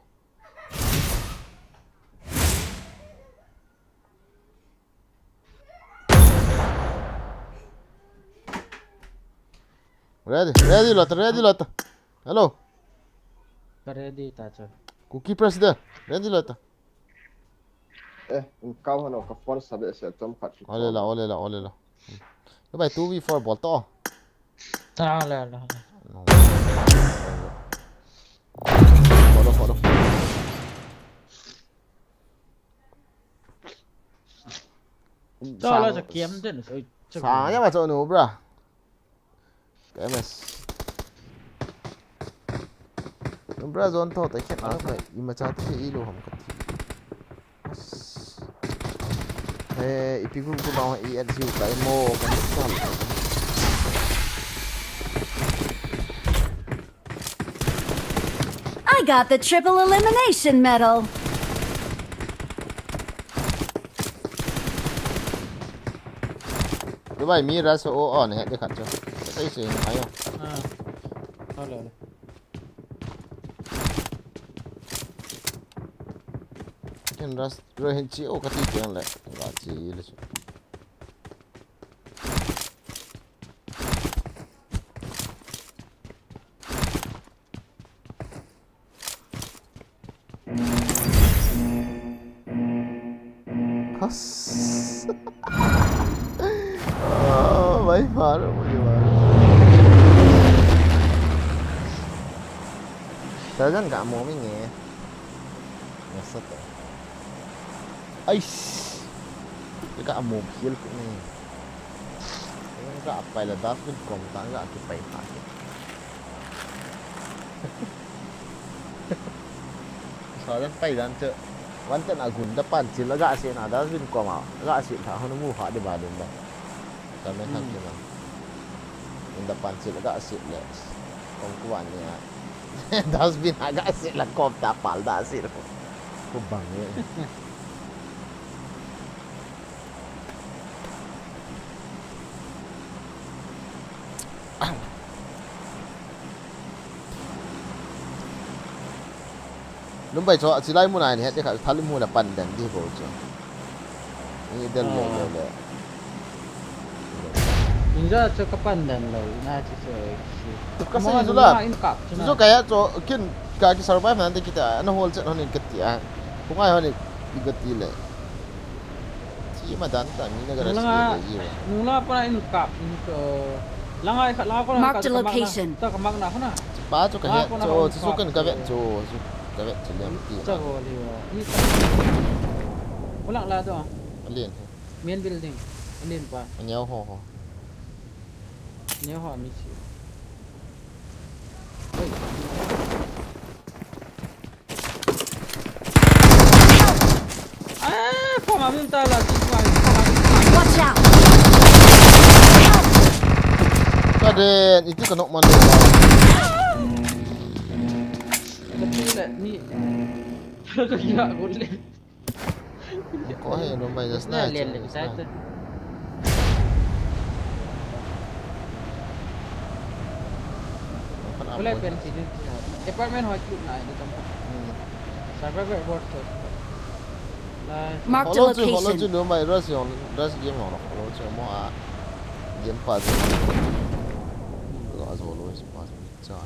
Ready, ready lou ta, ready lou ta. Hello. Ka ready ta chu. Kuki president, ready lou ta. Eh, in kau hano ka force sabe se chom khat. Ole la, ole la, ole la. Lu bai two v four bol to. Ta la la. No. Follow, follow. Chalo, sa kiam den, so, sa ya ma cho no, bra. K M S. No, bra, zone tho te khet na, imacha te ilou ham kati. Eh, ipi group group ma i at ziu kai mo, kan chal. I got the triple elimination medal. Lu bai mi rush o, o, ne, de khat cho. Sai se, ayo. Ah. Ole, ole. Ken rush, rush hin chi o kati tiang le. Ga chi le chu. Hos. Oh, vai faro, vai faro. Sajan ka mo mi nge. Nasa to. Ais. Ka mo khial ko ni. Ka pai la dustbin kom ta ka kipai ta. Sa dan pai dan che. Wan ten a gun da pan chil aga se na dustbin kom a. Aga se tha hon mu ha de ba dum ba. Sa me khan che ma. Gun da pan chil aga se le. Kom ku wan ni a. Dustbin aga se la kom ta pal da se. Ku bang ni. Lumbai cho, chilai mun a ni het de kha, thal mun a pan den di bo cho. Ni del le le le. Inja cho ka pan den lo, na chi cho. Ka sai zula. Inja ka ya cho, kin ka ki survive nan de kita, ana hol chet hon in kati a. Ku ngai hon in kati le. Chi ma dan ta mi na ga. Nung langa, nung la pa in kap in ko. Langa khat la ko. Mark the location. Ta ka mak na ko na. Pa chu ka he chu, chu kan ka ve chu, chu ka ve chu liam ti. Cha go li wa. Ni ta. Ko lang la do. Alien. Main building. Alien pa. Anyau ho ho. Anyau ho mi chi. Oi. Ah, koma min ta la, koma min ta. Watch out! Ka den, iti ka nok man de. Ka ti le, ni. Ka kira got le. Ko he, no mai just na. Len le, sai to. Wala pen si din. Apartment ho chu na ni tam. Survivor board to. Mark the location. Hollow chu no mai rush yon, rush game no. Hollow chu mo a game pa chu. Lo a zo lo si pa chu cha.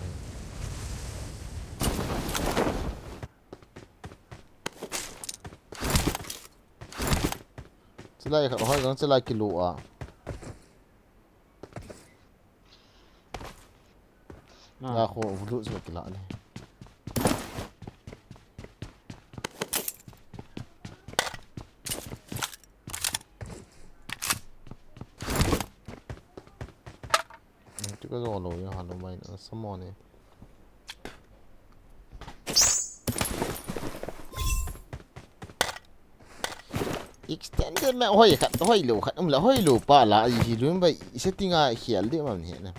Chilai kha hoi jong chilai kilo a. Na kho vulu chu kila le. Chu ka zo lo ya ha lo mai na samo ni. Extended map hoi khat, hoi lo khat, um la hoi lo pa la, i hi lun ba, i setting a hial de mam ni na.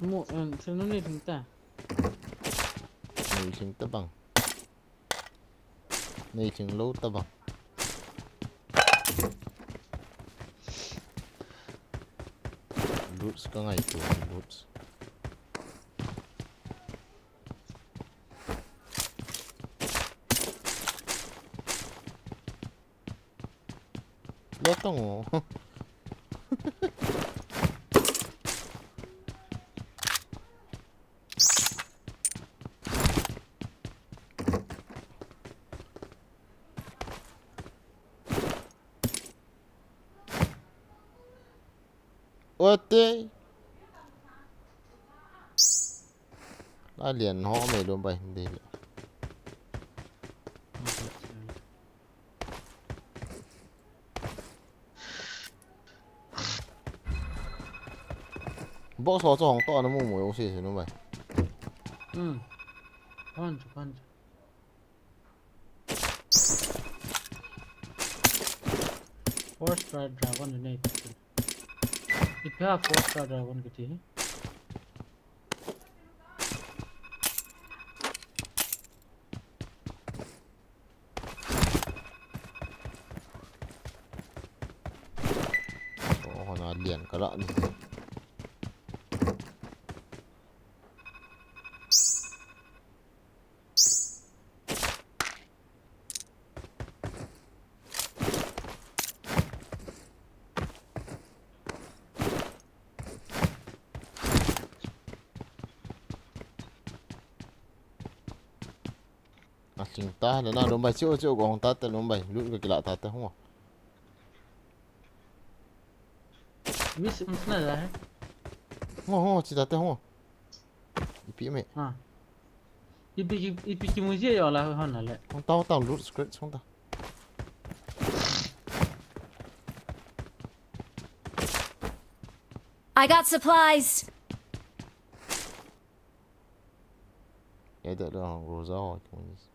Mo, um, sino ni thing ta? Ni thing ta bang. Nei thing lo ta ba. Loots ka ngai tu, loots. Lo tong o. Ote. Alian ho mai lom bai de. Box ho chu hong to na mu mu jong se se nu bai. Hmm. Pan chu, pan chu. Four star dragon nei. Ipi ham four star dragon kiti. Oho, na lian kala ni. Asing ta, na na lom bai, chiu chiu gong ta te lom bai, lut ka kila ta te hung. Miss, miss na la hai. Hung, hung, chi ta te hung. Ipi me. Ha. Ipi ki, ipi ki muji yo la hon la le. Hung ta, hung ta, lut scratch hung ta. I got supplies. Ye de lo hung ro za ho ki muji.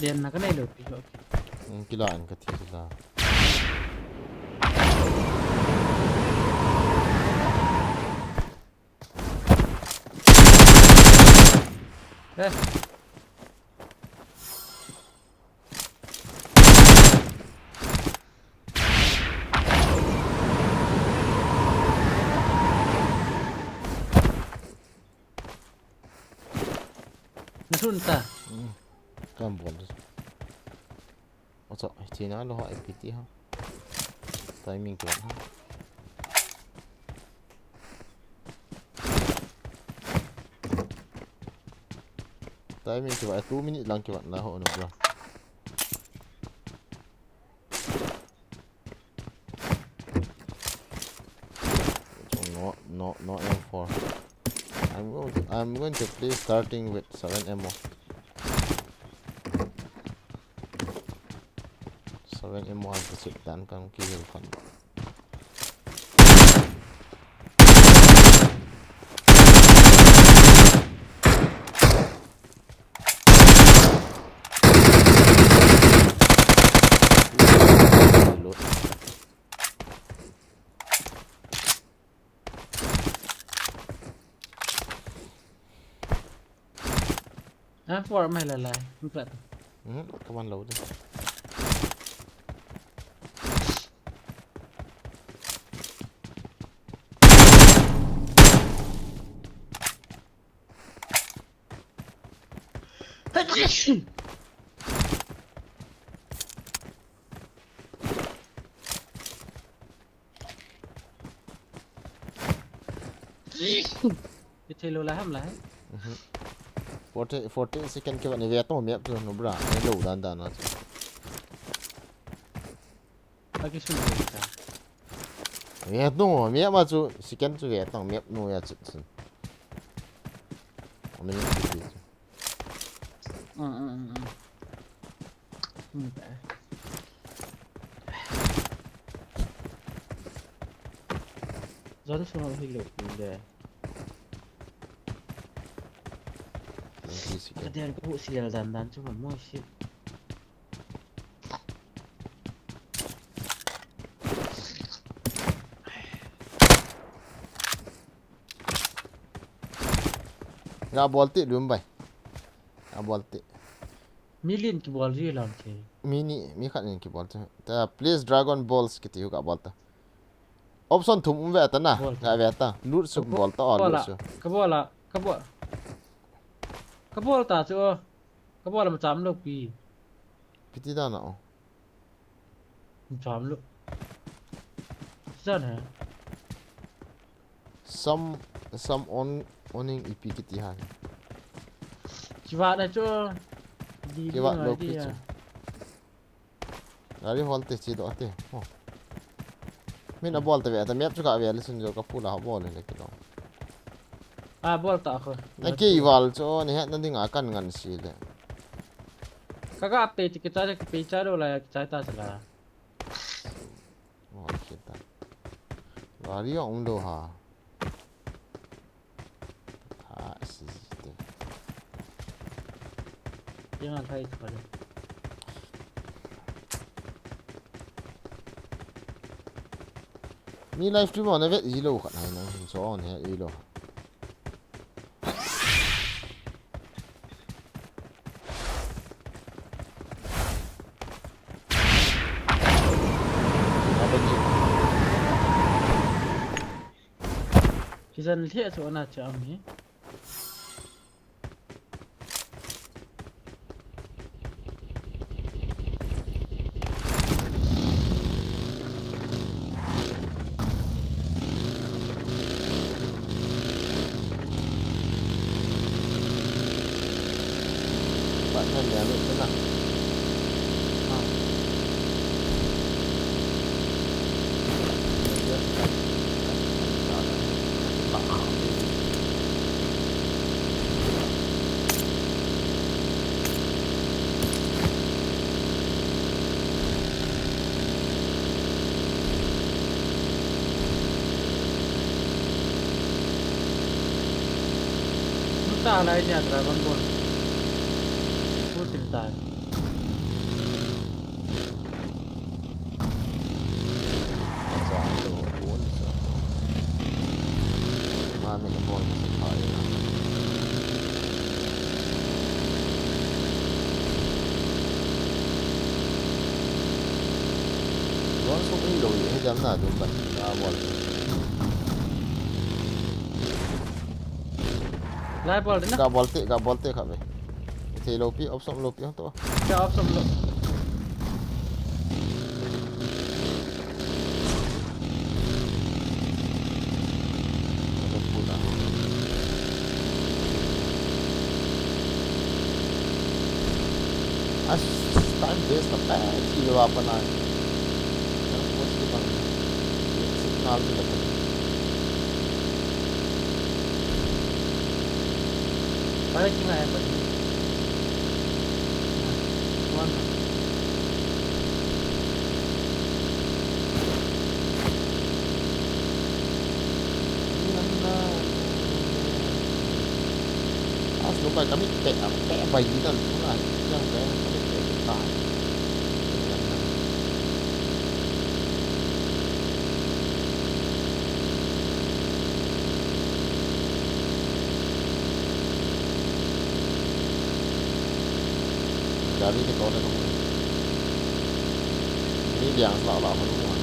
Lian na ka nei lo pi lo. Hmm, kila an ka thi la. Eh. Na thun ta. Hmm. Kan bom. Acha, tina lo ha I P T ha. Timing kivat ha. Timing kivat, two minute lang kivat na ho no bro. No, no, no M four. I'm going to, I'm going to play starting with seven ammo. Seven ammo ang kasip dan kang kihil pan. Ha, for mai la lai. Mplat. Hmm, kaman lo de. Ki thei lo la ham la hai. Mhm. Forty, forty second kivat ni ve tong map tu no bra. Ni lo dan dan na. Aki sun ko ta. Ve tong map ma chu second chu ve tong map no ya chu sun. Minute chu. Mm, mm, mm, mm. Hmm. Zan sung hi lo pi le. Ka den ku si lel dan dan chu mo si. Ga bol ti lum bai. Ga bol ti. Mi lin kibol ji lam che. Mi ni, mi khat nin kibol te. Ta, please Dragon Balls kiti u ga bol ta. Option thum um ve ta na. Bol ta. Ga ve ta. Loot su ka bol ta, oh, bol loot a, su. Ka bol a, ka bol. Ka bol ta chu. Ka bol a ma cham lo pi. Piti da na o. Cham lo. Jan he. Sam, sam on, oning ipi kiti ha. Kiwat na chu. Di di. Kiwat lo pi chu. Gari hol te chi do te. Oh. Min a bol te ve ta map chu ka ve le sun jo ka pula ha bol le ki do. A bol ta ko. Na ki wal chu ni het na ding a kan ngan si le. Ka ga pe ti ki cha ki pe cha do la ki cha ta cha la. Oh, shit. Gari a um lo ha. Tha, si, si, te. Yang a thai thoi. Mi live stream on a vet i lo khat hai na, so on he i lo. Kijan lheh chu ana cham hi. Bạn thân nhà mình thế nào? Không. Nta lai nia Dragon Ball. Full team tai. Drone sum ei lo, hidam na dum ban, na bol. Lai bol ding na. Ga bol te, ga bol te kha ve. Thei lo pi, op som lo pi hong to. Ga op som lo. As time waste ta pa, ki lo apa na. Signal tu dapat. Pare kina hai pati. One. As lo bai kami pe pe bai di dan tu na yang pe kami pe pe ta. Gari ke tore kamu. Ni liang sala la hanu ma.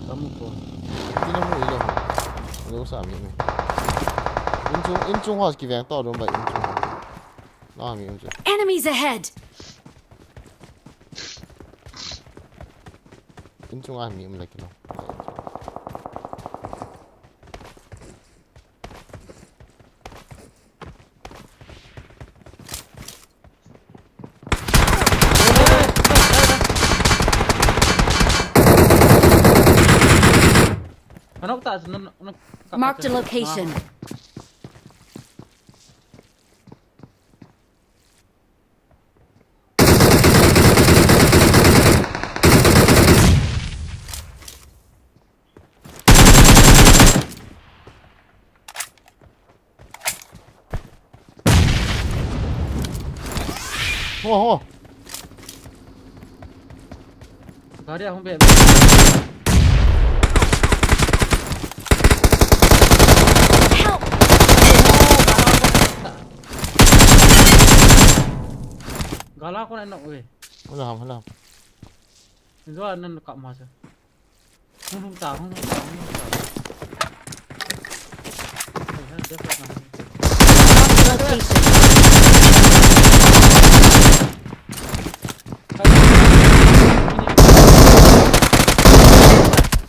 Kamu ko. Tina mu ilo. Ilo sa mi me. Inchung, inchung house ki veng to dum bai inchung. Na mi inchung. Enemies ahead! Inchung a mi um le kilo. Anok ta, anok, anok, Marked a location. Ho, ho. Gari ahung be. Help! Gala ko na nok we. Hula ham, hula ham. Zo nan kap ma sa. Hung hung ta, hung hung ta, hung hung ta. Location.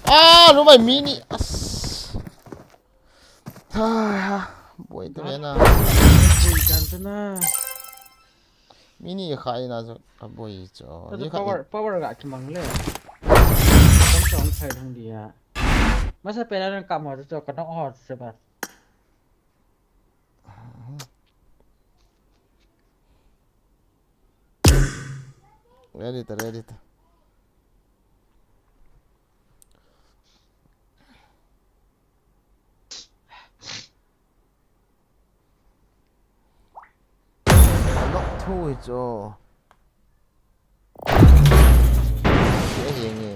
Ah, lumai mini. As. Ah, boi te na. Boi dan te na. Mini kha ina jo aboi jo. Ni kha power, power ga kimang le. Kam chong chai thang dia. Masa pela nan kap mo jo ka nok ho se ba. Ready ta, ready ta. Lock thu hi chu. Hi a hi nge.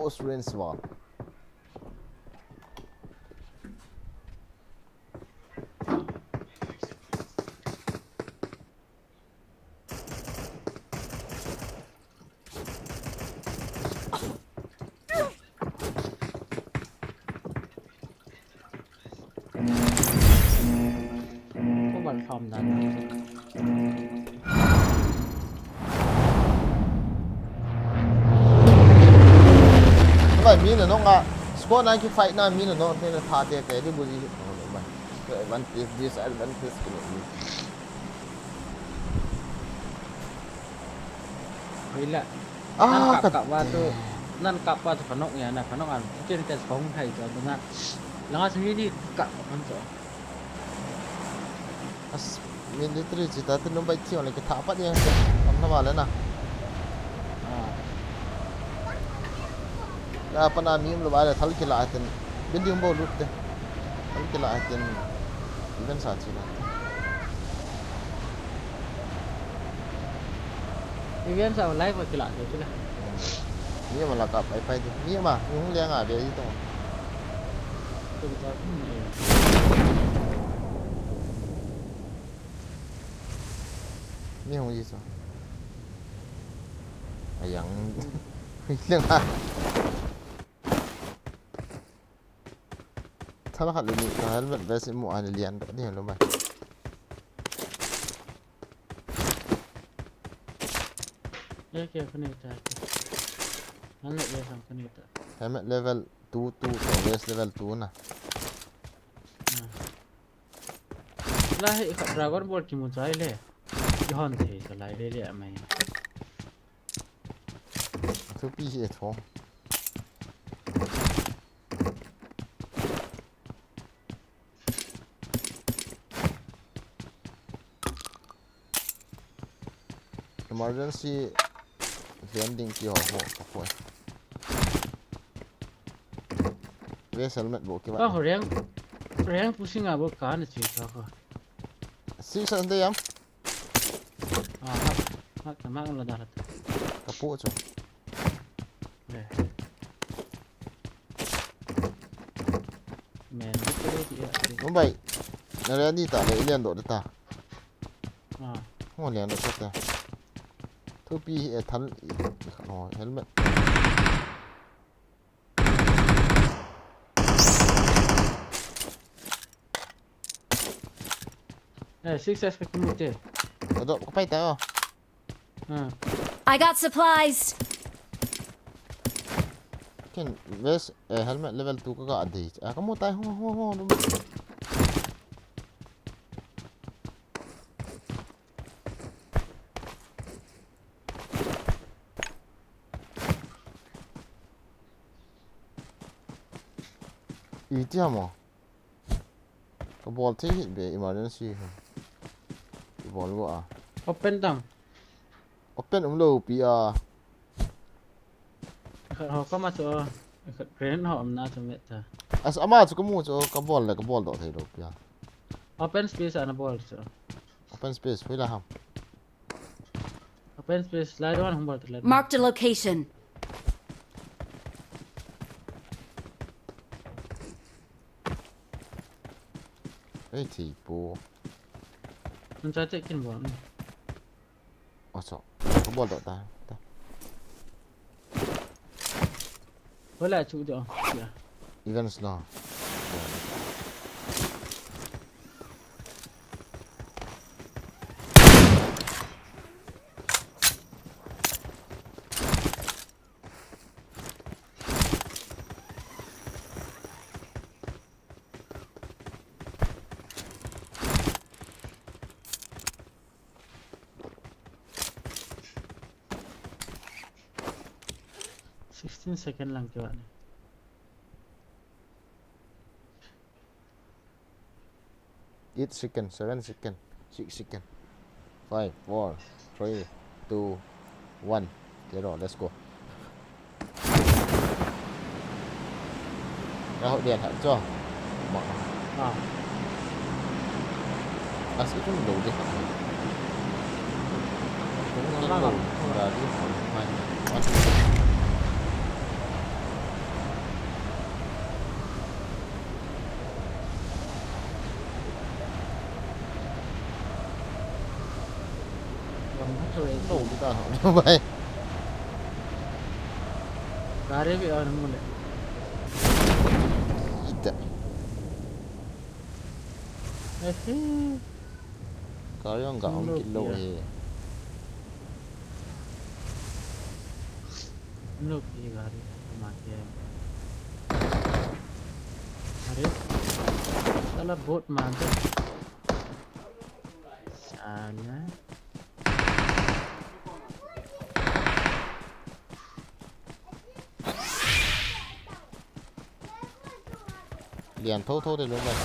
Close range wall. Ko ban thom dan. Bai, mi na nong a, squad na ki fight na, mi na nong, mi na tha te te, di bu di. Bai, advantage, disadvantage ko ni. Hoila. Ah, nan kap, kap wa tu, nan kap wa tu kanok ya na, kanok an. Chen tes kong hai tu na. Langa sini di kap kan tu. As, military chi ta tu numbai chi on le ki tha pat ya. Am na wala na. Ah. Ya pana mi um lo wala thal ki la ten. Building bo lut te. Thal ki la ten. Even sa chi na. Event sa live ko kila de kila. Ni ma la kap ai pai de. Ni ma, ni hung le nga be i to. Tum ta, hmm. Ni hung i so. Ayang. Le nga. Thal khat le ni ka helmet vest imu a ni lian doh ding lou mai. Ye kya khane ta. Helmet vest ang khane ta. Helmet level two, two, to vest level two na. Ah. La hi khat Dragon Ball kimu chai le. Ki hon thei sa lai le le mai. Thupi hi e tho. Emergency landing ki ho ho ka poi. Vest helmet bo ki ba. Ka ho reng, reng pushing a bo ka na chi ka ho. Six hundred yam. Ah, hak, hak, hak, hak, la da la. Ka pu chu. Eh. Men, ni ko ti ya. Mumbai. Na re ni ta le, ilian do ta. Ah. Ho lian do ta. Thupi e thal. Oh, helmet. Eh, six S ka kimu te. Ado, ko pai ta, oh. Hmm. I got supplies. Ken vest, eh, helmet level two ka ga dei. Ah, kamu tai, ho, ho, ho, ho. Iti ham o. Kabol thei hih be emergency. Kabol go a. Open tam. Open umlou pi a. Khat ho kama chu, khat grenade ho umna chu met ta. As ama chu kamu chu kabol le kabol doh thei lou pi a. Open space ana bol chu. Open space, hoila ham. Open space, lai don hung bol ta lai. Marked a location. Ei, thei po. Nun cha che kin bol. Oso. Kabol doh ta. Ta. Hola chu do. Ya. Events no. Sixteen second lang kivah ni. Eight second, seven second, six second. Five, four, three, two, one, zero. Let's go. Ra hot dia thak cho. Ma. Ah. As itu dulu deh. Lama, lama. Dari mai. Lou kita, lou bai. Gari bhi aur mule. Ita. Aise. Gari ang gaon kilo hai. Lou ki gari ma ke. Are, sala boat ma de. Sala. Lian tho tho de lou bai.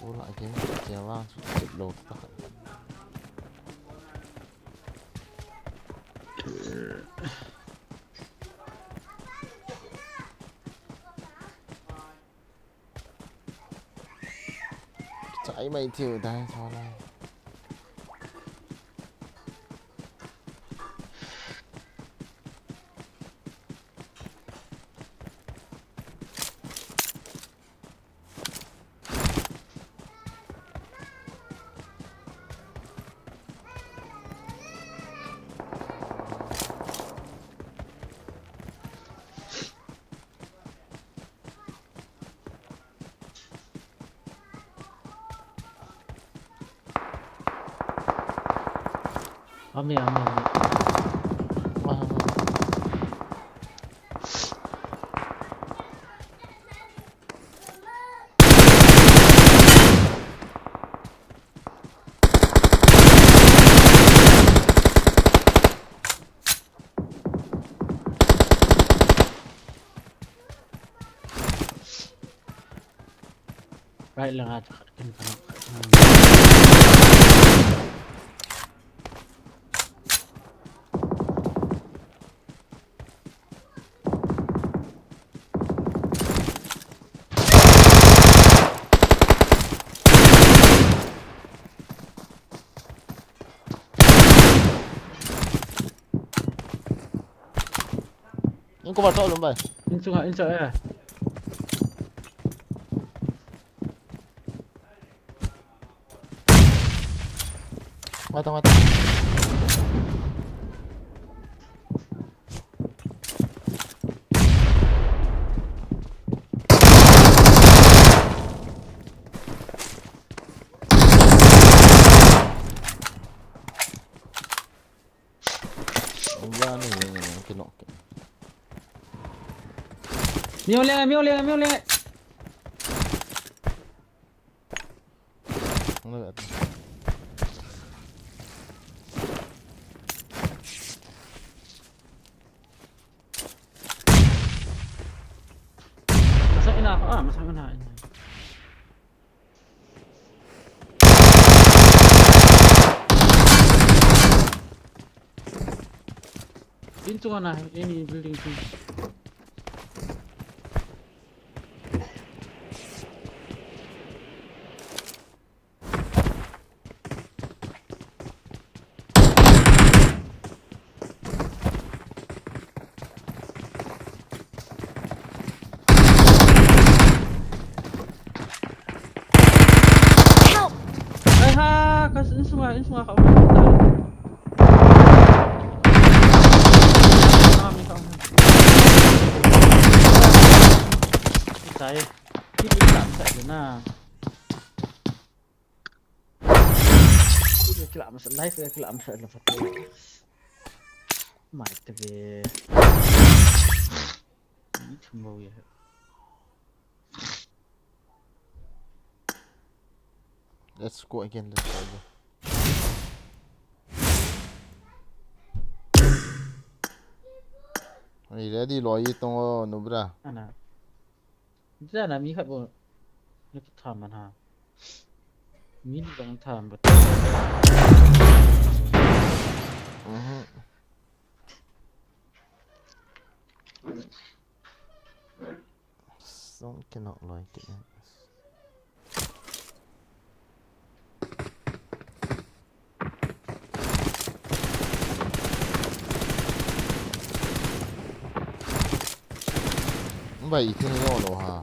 Ula again, java, chip load. Chai mai thiu dai tho lai. Ami, ami, ami. Wah, wah. Right lang ata khat kin kana. Inko ba tolum bai. Insunga, insa eh. Ngai tang, ngai tang. Ang gani, ang gani, ang kinok. Miu leng, miu leng, miu leng. Ano ba? Masang ina ako. Ah, masang ina. Din chunga na, ini building chunga. Help! Ai ha, ka insunga, insunga ka. Ah, mi ka. Sai. Ki ki sa sa na. Kila masa live ya, kila masa la photo. Mai te ve. Ni thum bo ya. Let's go again, let's go again. Are you ready, Loi Tong, Nubra? Ana. Jana mi khat bou. Ni ka tham man ha. Mi ni bang tham ba. Mhm. Song cannot like it. Bai, iti na yolo ha.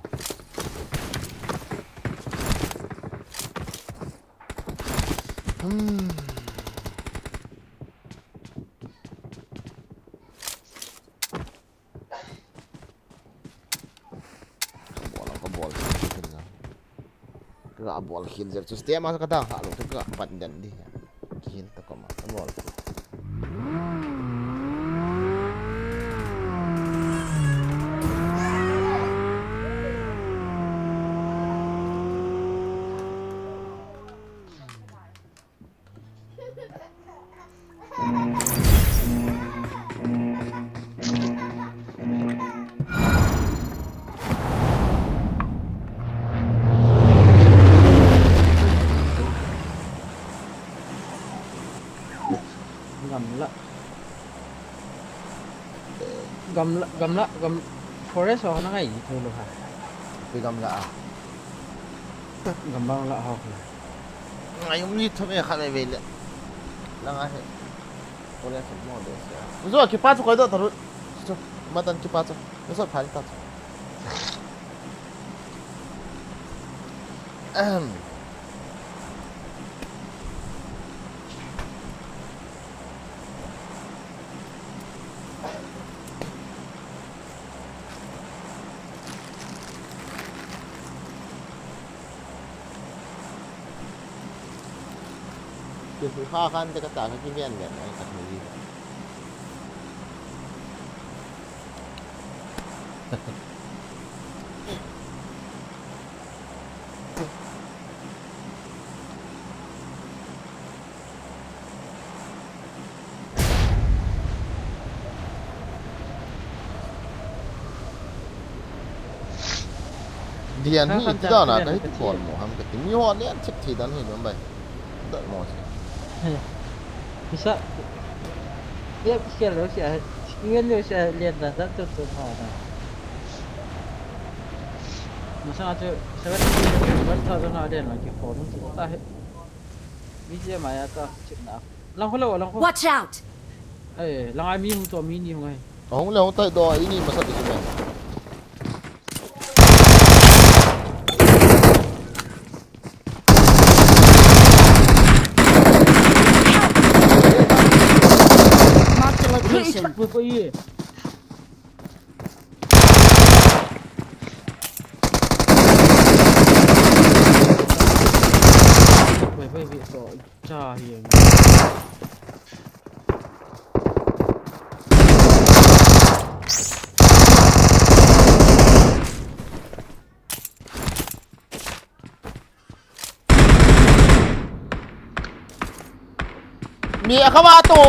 Hmm. Ka bol, ka bol khel na. Ka bol khel jep chu stage ma ka dang ha lo ka pan den di. Khel ta ka ma, ka bol. Gamla. Gamla, gamla, gam, forest ho na ngai thei lou ha. Pi gamla a. Gamla la ho. Ngai um ni thum e kha ve ve le. Langa he. Forest mo de sia. Zo kipa chu koi do taru. Chu, matan kipa chu. Zo phai ta chu. Ahem. Kisu kha khan te ka ta ka kiven ven ai ka thei. Dian hi ti dan a ka hi ti kon mo ham ka ti mi ho lian chip thi dan hi dom bai. Dat mo si. Bisa. Ia pisial lo si a. Ingan lo si a lian dan dat tu tu ho na. Masa a chu seven K one thousand a lian lo ki phone tu ta he. Mi je ma ya ta chip na. Lang ko lo lang ko. Watch out! Ai, lang ai mi hung to mi ni hung ai. Hung le hung tai do ini masa tu mai. Ko ye. Bai, bai, bai, so, cha hi. Mi a kha ma tu.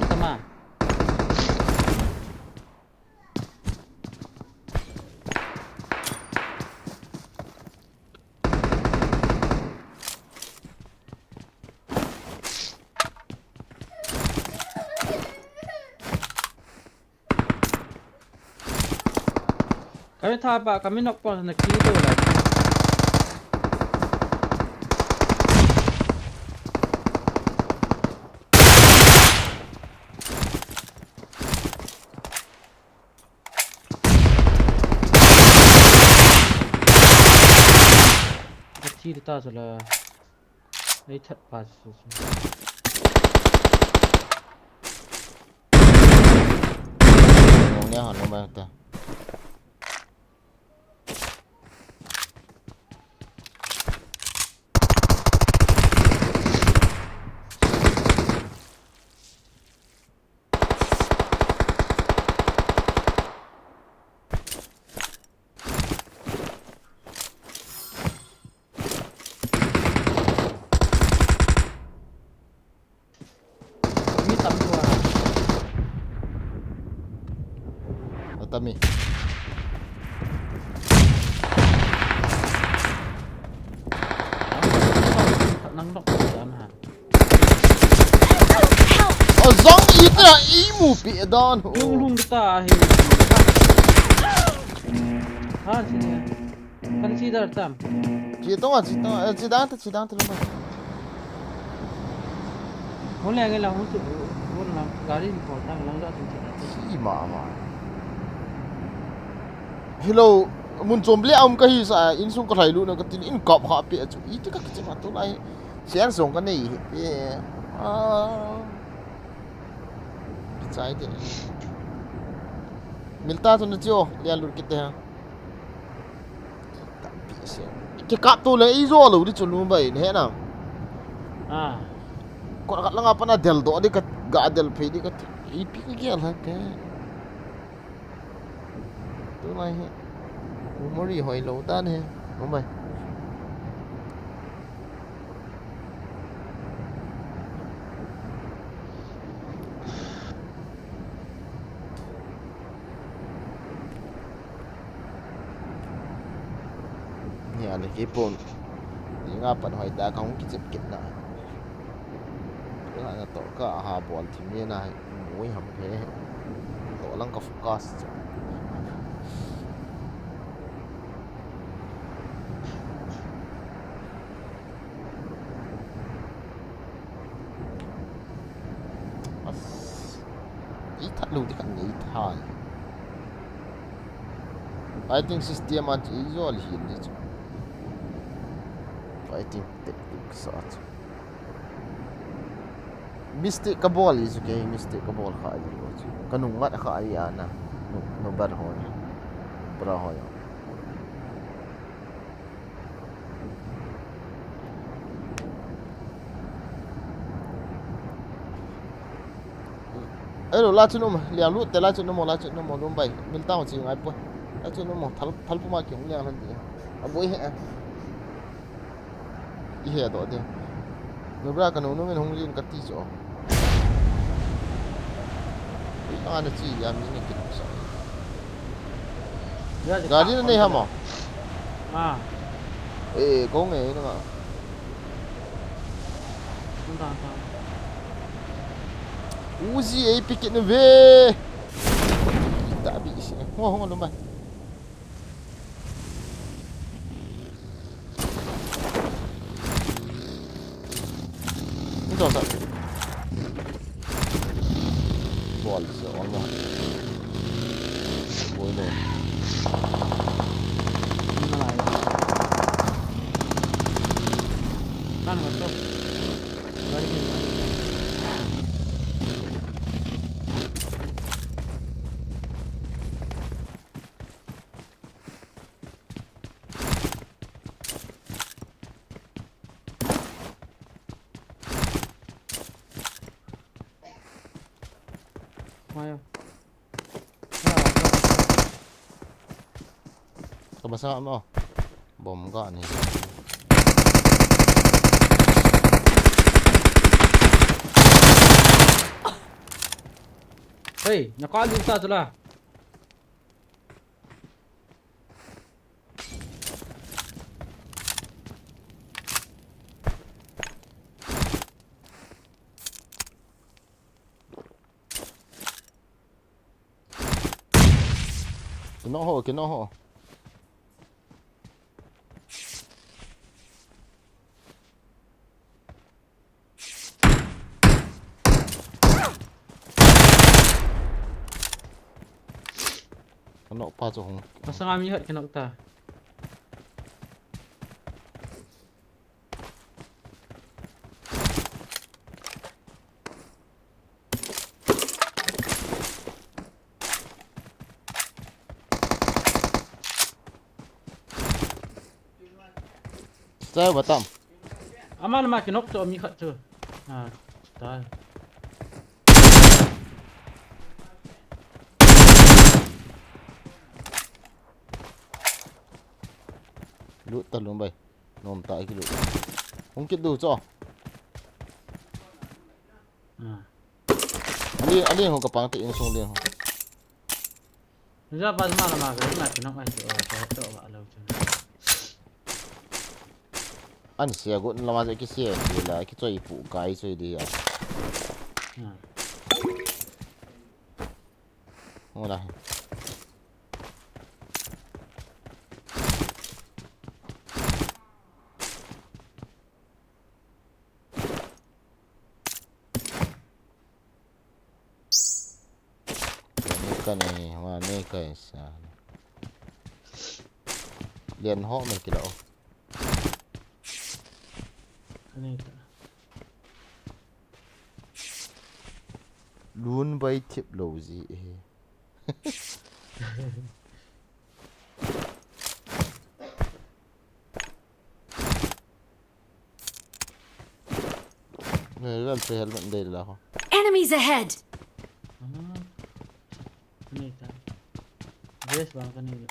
Tama. Kami tha pa, kami nok pa na ki to la. Ka thi ta chu la. Ei that pa chu chu. Nong nia han lo mai ta. Mi tam tua. Ata mi. Nang nok dan ha. O zong i ta i mu pi dan ho. Lung lung ta hi. Ha si ne. Kan si dar tam. Chi tong a, chi tong a, chi dang ta, chi dang ta lung. Hon le ngai la hon tu, hon la gari ni ko ta lang da tu chi da. Chi ma ma. Hello, mun chom le um ka hi sa, insung ka lai lu na ka tin in kap ha pe chu. I ti ka chi ma tu lai. Sian song ka nei hi pe. Ah. Chai de. Milta tu na chio, lia lut kit te ha. Tampi se. Kikap to le i zo lo di chu nu bai ne na. Ah. Ko ka langa pana del do di ka ga del phe di ka ti. I pi ka gel ha ke. Tu mai he. Memory hoi lo ta ne. Nu bai. Nia le kei pon. Ni nga pan hoi ta ka hung kichep kit na. Ka na to ka ha bol thim ni na mui ham he. To lang ka focus cha. As. I that lo di kan nei tha. Fighting system a chi i zo li hin di chu. Fighting tactics a chu. Mistake ka bol i chu kei mistake ka bol kha i chu. Ka nung ngat kha i ana. Nu, nu bar ho. Bra ho. Elo, la chun um, lia lut te la chun um, la chun um, lum bai, mil tang chi ngai poi. La chun um, thal, thal puma ki hung liang lan ti. A boi he. I he do de. Nubra ka nung nung in hung lin ka ti chu. Ui, ana chi ya mi ni ki sa. Gari na nei hamo? Ah. Eh, kong eh, na. Uzi ei pikit na ve. Ita bi si. Ho, ho, lumai. Ni to sa. Bol se on ma. Bol le. Ni na lai. Gari, gari. Mayo. Ka basa mo. Bom ga ni. Hey, na kal ta tula. Kino ho, kino ho. Kano pa chu hung. Masang ami hat kino ta. Chai batam. Ama nama kinok chu mi khat chu. Ah, tai. Lut ta lum bai. Nom ta ki lut. Hung kit du cho. Ah. Ali, ali hung ka pang te insung din hung. Ja ba ma la ma ga na ki nok ai to to to ba lo chu. An sia gu la ma ja ki sia ki la ki choi pu kai choi di ya. Hmm. Hung la. Ka nei, ma nei ka sa. Lian ho me kilo. Ka nei ta. Lun bai thip lo ji e. Enemies ahead! Kanei ta. Dress bang kanei.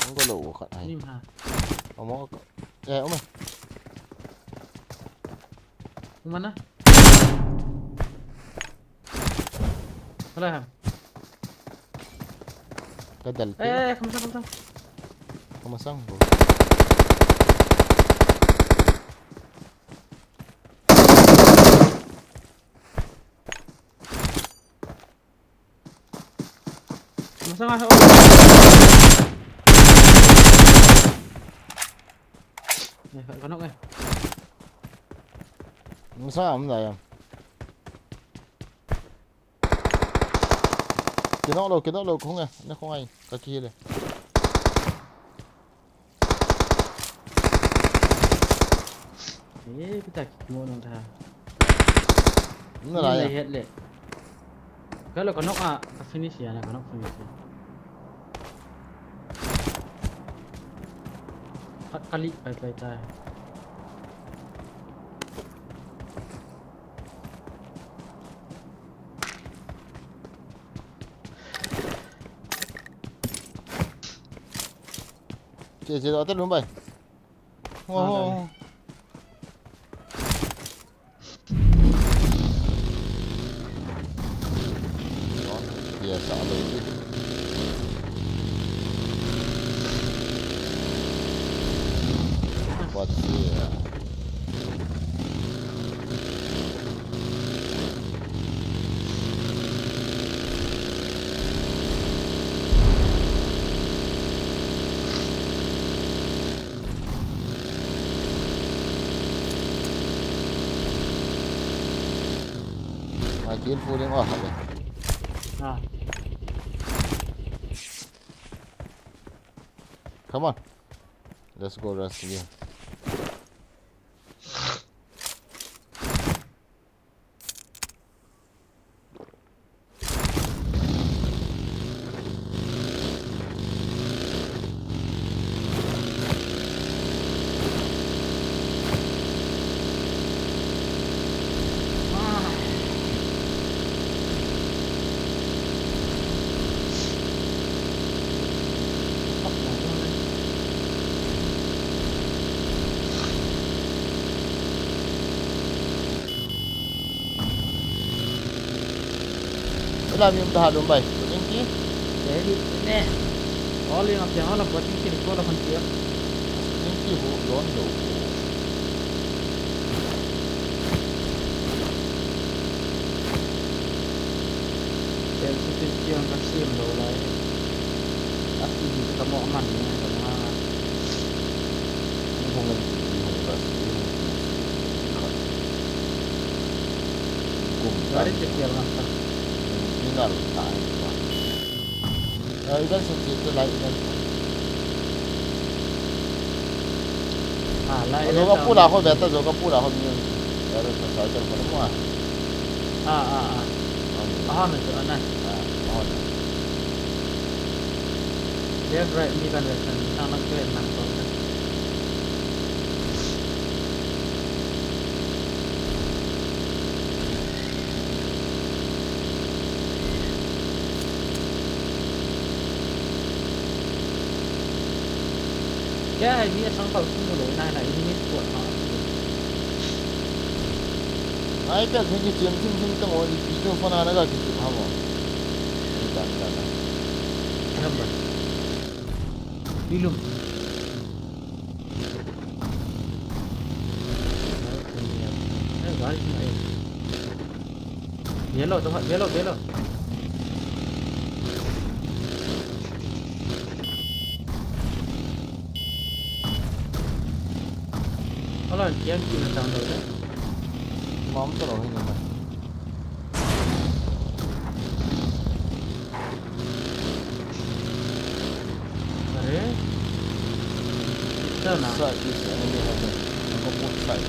Ang galo ko khat ai. Nim ha. Amo ko. Eh, amo. Kumana? Wala ha. Kadal. Eh, kamasang, kamasang. Kamasang, bro. Masang ah. Eh, kanok eh. Masang ah, masang ah. Kinok lo, kinok lo, khong eh. Na khong ai, ka ki le. Eh, kita kimo nung ta. Nung na lai ya. Head le. Kalau kanok ah, ka finish ya na, kanok finish ya. Khat kali pai pai ta. Che, che, ate lum bai. Oh. Yes, I believe. What's here? Mai kin fu ding a khat le. Ah. Come on. Let's go rescue. Ila mi um ta ha dum bai. Kuting ki? Jadi, ini. All yang apa, all apa, tingki, ko la kan tiap. Tingki ho, yon do ko. Sensitive kiang ka sim lo lai. Asi di ka mo man ni ka na. Hung hung kan ti, hung ka si, hung ka si. Kum dari tan. Te kiang ka. Ni ngal ta ai ko. Ai, idan se che te lai idan. Ah, lai idan. Zo ka pula ho beta, zo ka pula ho mi. Era ta sa tar ko mo. Ah, ah, ah. Ahon na to, ana. Ah, ahon na. Left, right, mi kan left, nang nang ke nang to. Kya hai, mi asang pal sung lo na na, ini mi ko ha. Ai, pek ni ki chen thing thing tang o, i video phone ana ga ki tu ha mo. Ni dan dan na. Number. Ilum. Yellow, yellow, yellow. Hala, kiang kina tang lo de. Mom to lo ni ma. Are? Kitta na? Side is enemy heaven. I'll go put side.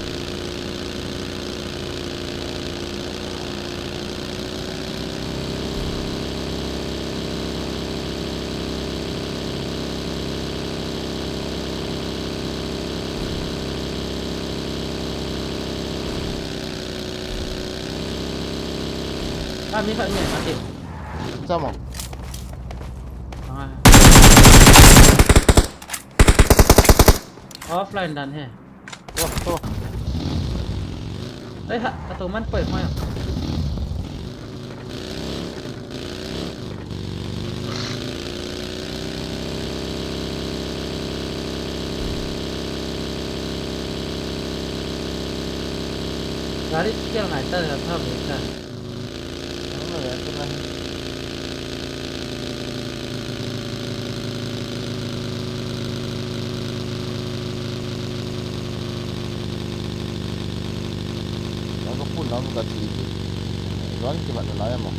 Ah, mi khat mi khat. Sama. Ah. Offline dan he. Wah, wah. Ei ha, atu man poi mai. Gari kial ngai ta, ta be ta. Ang na yan, ito na. Lago po, lago ka T V. Juan, kibat na layan mo.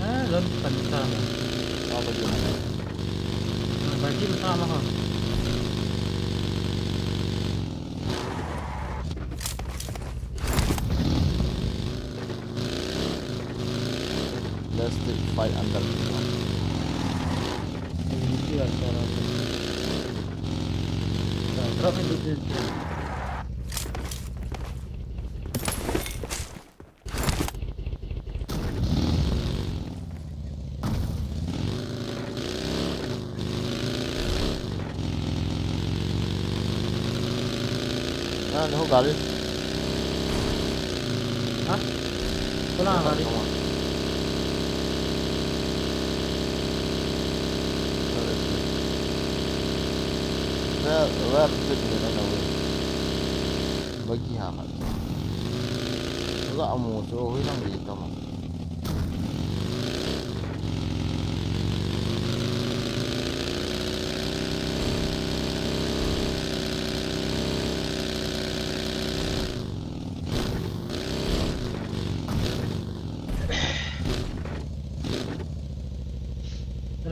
Ah, Juan, panita mo. Ah, bagi mo. Ah, bagi mo, tama ko. Let's take fight under this one. Drop into this. Ah, no gari. Ha? Wala gari. Where is it? Where, where is it? Bagi ha khat. Ga amu chu hui lang di tama.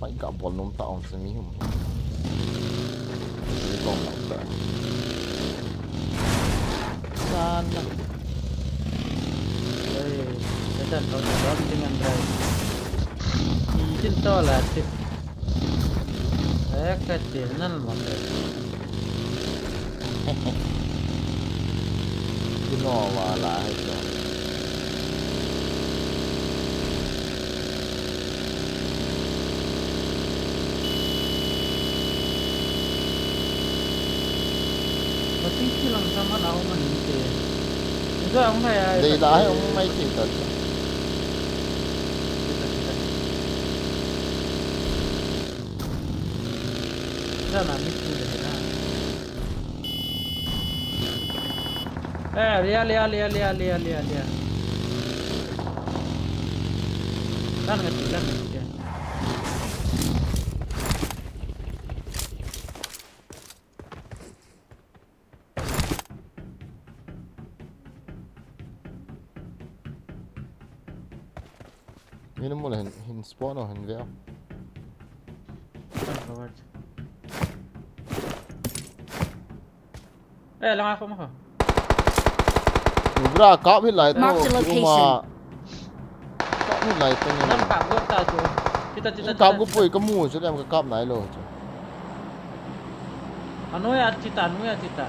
Pai ka bol nom ta ong se mi hum. Ni kong na ta. San na. Ei, kata to to ting an dai. Ijin to la ti. Eh, ka ti nan mo te. Kino wala hai to. Pating kilang sama na uma hin te. Ito ang na ya. Dei la hai um mai te ta. Kita, kita. Kita na mi tu le na. Eh, lia, lia, lia. Lan ngat, lan ngat. Ni na mu le hin, hin spawn o hin ve o. Kan forward. Eh, langa ko mo ko. Bra, kap hi lai to. Marked a location. Kap hi lai to ni. Lam kap go ta chu. Kita, kita, kap go poi ka mu chu lem ka kap nai lo chu. Anoiya chita, anoiya chita.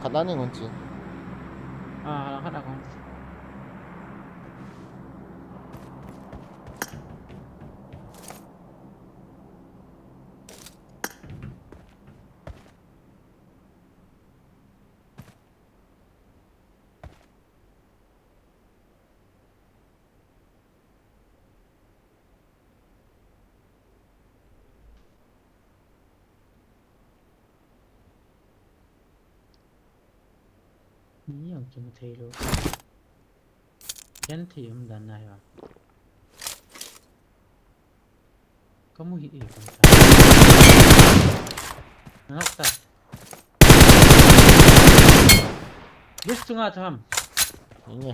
Khat a ni ngun chi. Ah, khat a ngun chi. Ni jong kimu thei lou. Ken thi um dan nai va. Kamu hi e kam ta. Nok ta. Bridge chunga tham. Ni.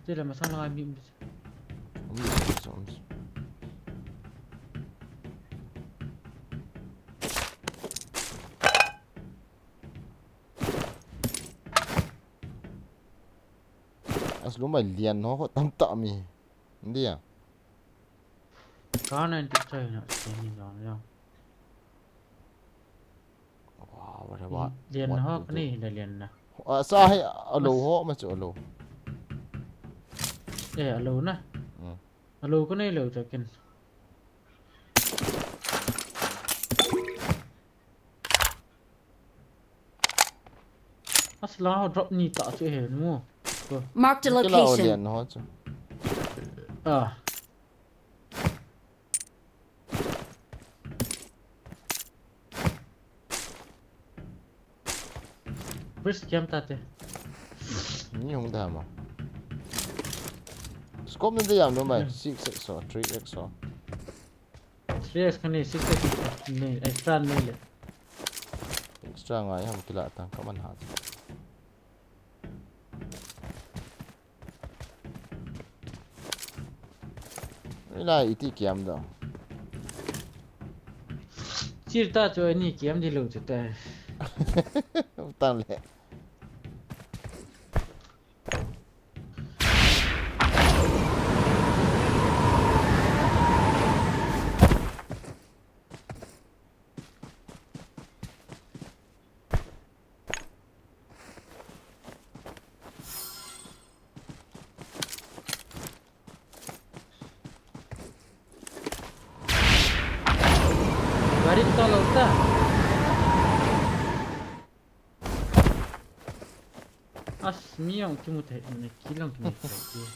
Chule masang langa mi um. Um, um, um, um. Aslum mai lian ho ho tam ta mi. India. Ka na inti chai na, se ni dong ya. Wow, what about, lian what ho to do? Kani le lian na. Ah, sa hai alo ho ma chu alo. Eh, alo na. Mm. Alo ko nei lo ta ken. Asla ho drop ni ta chu he nu. Ko. Marked a location. Kila o lian ho chu. Ah. Bridge kiam ta te. Ni hung da ma. Scope ni da yam no mai. Hmm. Six X o, three X o. Three X kani, six X ni, extra ni le. Extra ngai ham kila tang ka man ha. Ila iti kiam do. Sir ta chu ani kiam di lo chu ta. Tang le. Gari ta lo ta. As, mi jong kimu thei, na kilang kimu thei.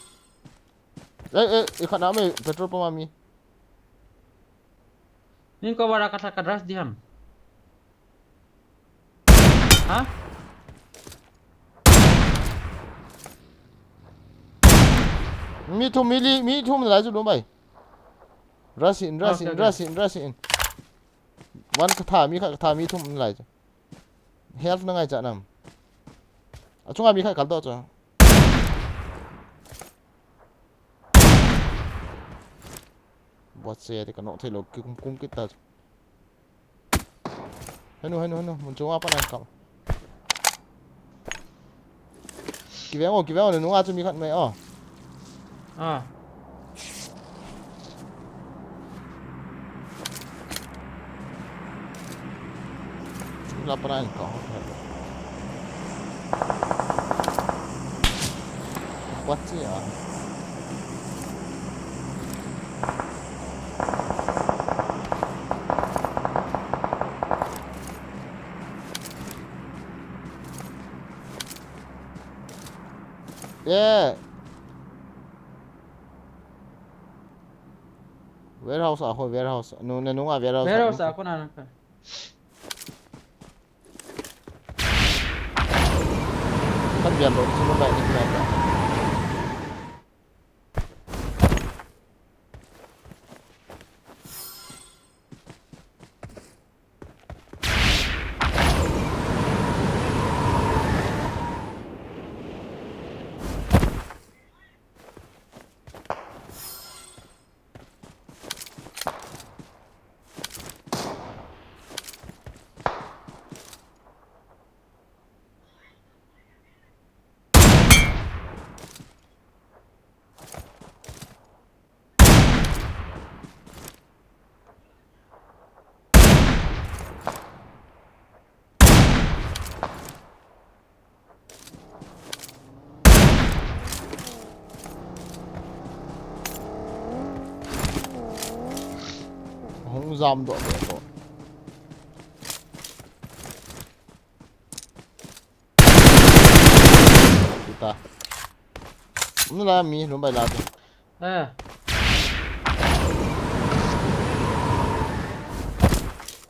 Eh, eh, ikhat na me petrol pump a mi. Ning ko bara kata ka rush di ham. Ha? Mi thum, mi li, mi thum lai chu lom bai. Rush in, rush in, rush in, rush in. One ka tha, mi khat ka tha, mi thum lai chu. Health na ngai cha nam. A chunga mi khat kal to chu. Buat se te ka nok thei lo ki kum kum kita. Henu, henu, henu, mun chunga pa nan kam. Kiveng o, kiveng o, nunga chu mi khat mai o. Ah. La para en ka. What's ya? Yeah. Warehouse a ho, warehouse. Nu, na nunga warehouse. Warehouse a ko na na ka. Kan bian lo, sino ba ni bian ba? Hung jam doh ve to. Kita. Um la mi, lum bai la te. Eh.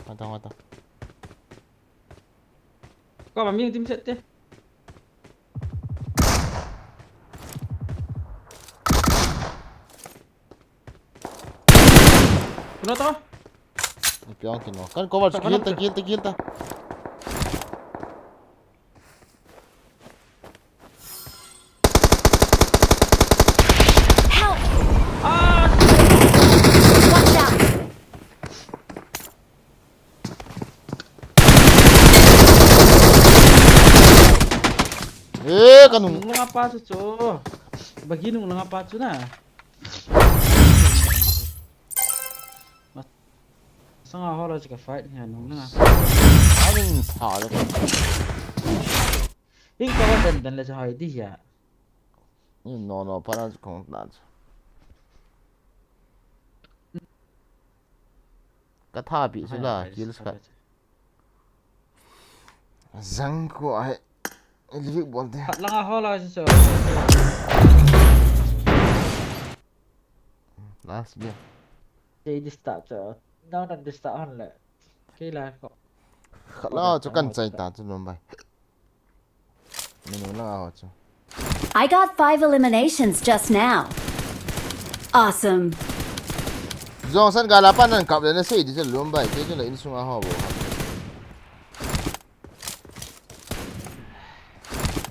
Mata, mata. Ko ba mi team set te. Kuno to? Ni piang kino. Kan cover, kill ta, kill ta, kill ta. Help! Ah! Watch out! Eh, kanung. Nung langa pa chu chu. Bagi nung langa pa chu na. Sanga ho la chu ka fight hi nung langa. Amin sa le. Hing ka wa dan dan le chu hai di ya. Ni no no pa na chu kong dan chu. Ka tha pi chu la, kills khat. Jang ko ahi. Livik bol te. Khat langa ho la chu. Last game. Te disturb chu. No, no disturb hon le. Kei la ko. Khat langa chu kan chai ta chu nom bai. Minu langa ho chu. I got five eliminations just now. Awesome. Jong san gala pan nan kap le na sei di chu lom bai, kei chu la insung a ho bo.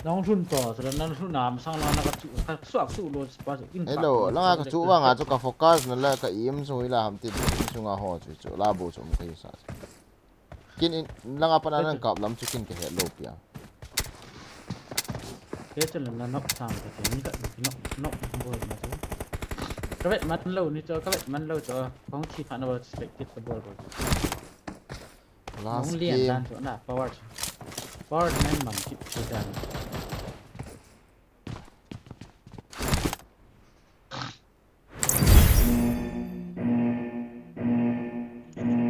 Nong lhun to, chu la nang lhun nam sang la na ka chu, ka suak chu lo pa chu in. Hello, pa, langa ka chu vanga chu ka focus na la ka im sung ila ham ti insung a ho chu chu la bo chu mo ka sa. Kin in, langa pana nang kap lam chu kin ka he lo pia. Ke chu la nok sam ka ke ni ka nok nok bol ma chu. Ka vet man lo ni chu, ka vet man lo chu. Kong thi pha na ba spectate ka bol bol. Last game. Nong lian dan chu na power chu. Power man man ki chu dan.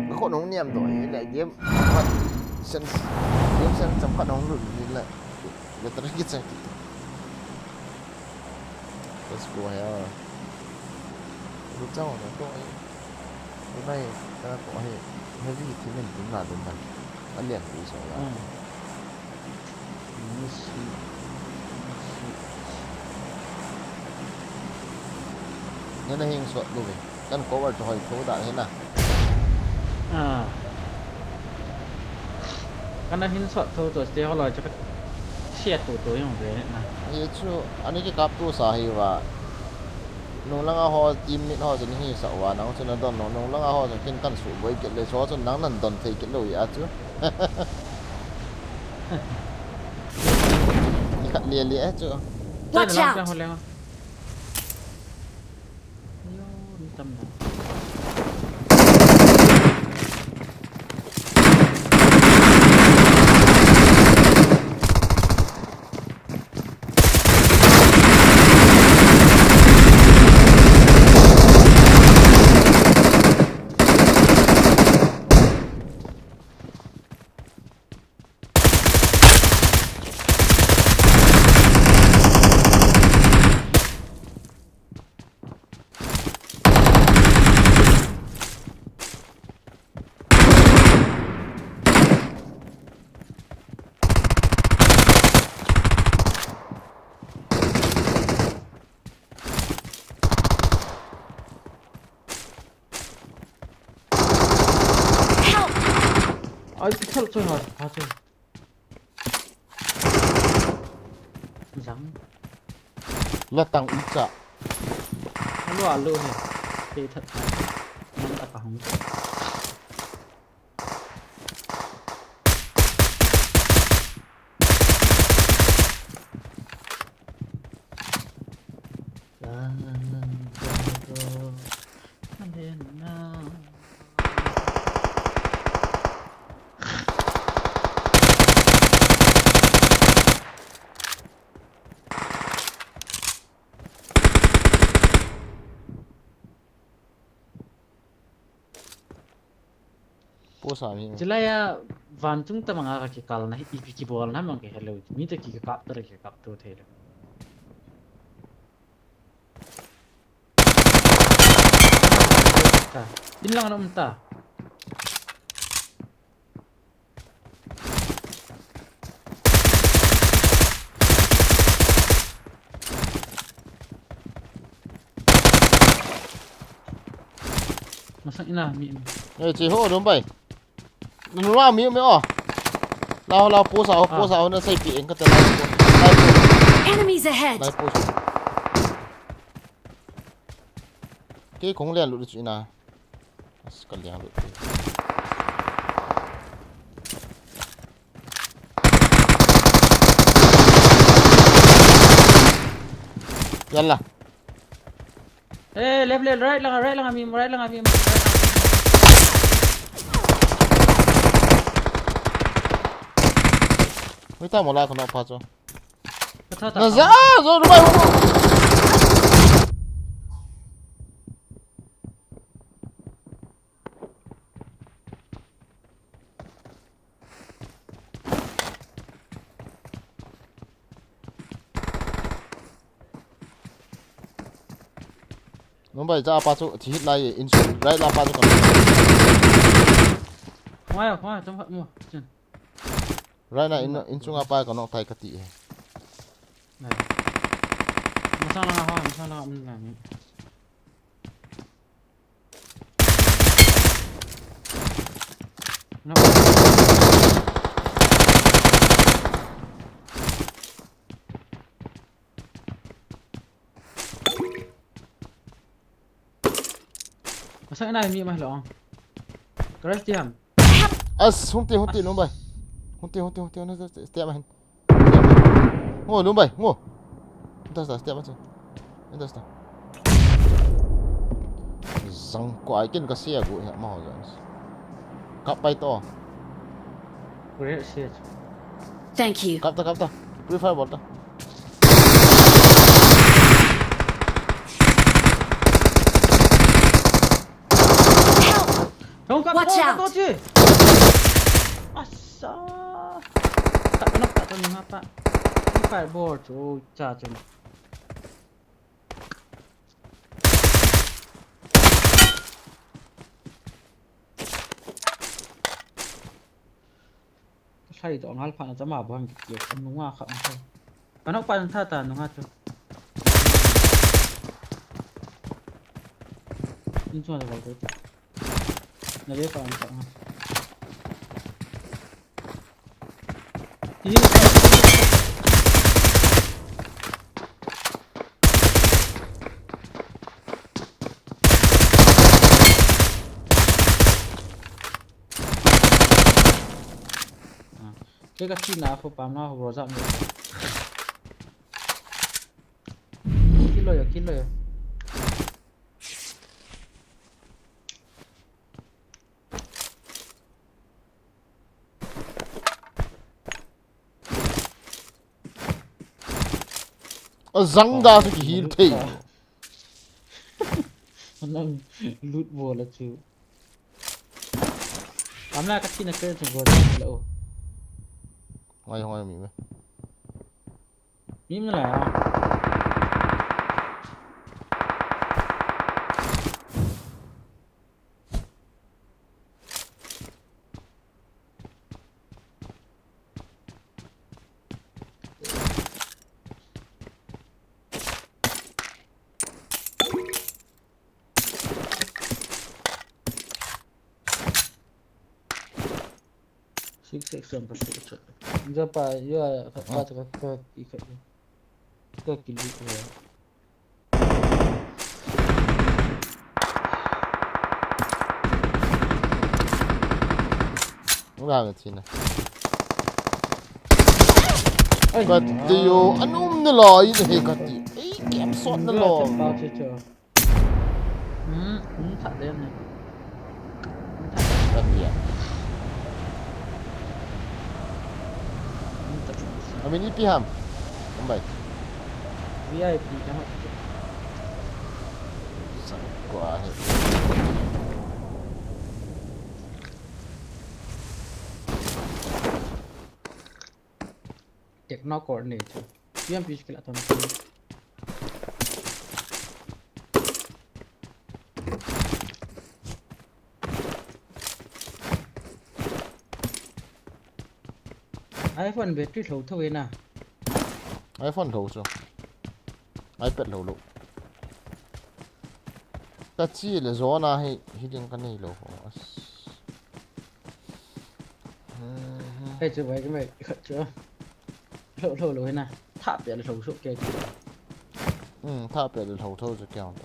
Ka khut hung niam doh hi le game khat sen, game sen cham khat hung lut hi le. Battery kichai. Let's go here. Lu chang na to ai. Lu nai ka to ai. Heavy thim in dum na dum ban. Alian pi so la. Hmm. Mercy. Mercy. Nana hing suat lu ve. Kan cover chu hoi tho da he na. Ah. Kana hin suat tho to ste ho loi chu ka sia tu tu jong ve na. Hi chu ani ki kap tu sa hi va. Nung langa ho team mate ho chun hi sa uva nang chun na don lo, nung langa ho chun kin kan su boi kit le, so chun nang nan don thei kit lo a chu. Ni khat le le a chu. Watch out! Ho le. Yo, ni tam da. Help! Ai, pixel choi ha, ha choi. Jang. La tang um cha. Alo, alo he. Pe that that. Nam ta ka hung. Post a mi. Chulai a van chung ta manga ka kikal na, ipi kibol na mang ka hello. Mi ta ki kap ta, ki kap to thei lo. Ta. In lang na um ta. Masang ina mi. Eh, che ho dom bai. Nanu la mi mi o. Lao lao post a, post a na sai pi eng ka ta lai post. Lai post. Enemies ahead! Lai post. Kei kong lian lut chu ina. As ka lian lut. Yalla. Eh, left, left, right langa, right langa mi, right langa mi, right langa. Ui ta mola ko na pa cho. Ka tha ta. Na za, zo ru bai. Number ja pa chu thi hit lai in right la pa chu ka. Khoi, khoi, chom khat mo. Chin. Right na in, in chunga pa ka nok tai ka ti he. Nai. Masang langa ho, masang langa um na ni. No. Masang ina mi mah lo. Crash diam. As, hunte, hunte, As. Lungbai. Hunte, hunte, hunte, hunte, step ahin. Ngo, Lungbai, ngo. Hunte, step ahin. Hunte, step. Zang ko ai ken ka sia gu he ma ho zang. Kap pai to. Great shit. Thank you. Kap ta, kap ta. Free fire bol ta. Help! Watch out! Asa. Tak kena tak tu ni apa? Ni fireball tu, cha tu. Sai to ngal pha na chama bang ki nunga kha. Kanok pa tha ta nunga chu. In chuan le bol te. Na le pa an ta. Ti. Ke ka tina ko pam na ho roja me. Kilo yo, kilo yo. A zang da su ki heal thei. Nang loot bol a chu. Amla ka tina ke chu go la o. Ngai ngai mi me. Mim na la ya. Six X seven pa six. Japa, yo, ka, ka, ka, ka, ka, ka, ka, Nga na tina. Ai. Kati yo, anum na la, ina he kati. Ei, kem sot na lo. Japa, che, che. Hmm, hmm, tak dia ni. Hmm, tak. Kan dia. Hmm, tak. Amin ipi ham. Ambai. V I P kan. Sang ko ahi. Techno coordinator. P M P skill atam. iPhone battery lho tho e na. iPhone lho chu. iPad lho lou. Ka chi le zona hi, hi ding ka nei lou. As. Hei chu bai ka mai khat chu. Lho, lho, lho, hina. Thah pia le lho suh kei chu. Hmm, thah pia le lho tho chu kei hong.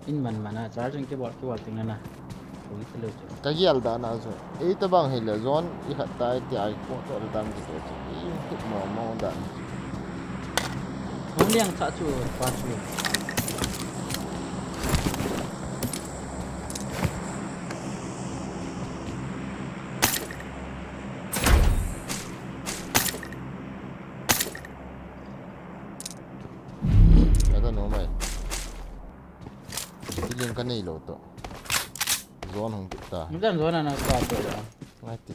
In man man a, charging kibol, kibol ting na na. Lho i thalo chu. Ka gial dan a chu. Ei tabang hi le zon i khat tai ti ai ko to le dan ti ko chu. I hit mo mo dan. Hong liang thah chu, pa chu. Ka ta no mai. Feeling ka nei lo to. Zone hong tik ta. Ni dan zone ana pa to ya. Ngai ti.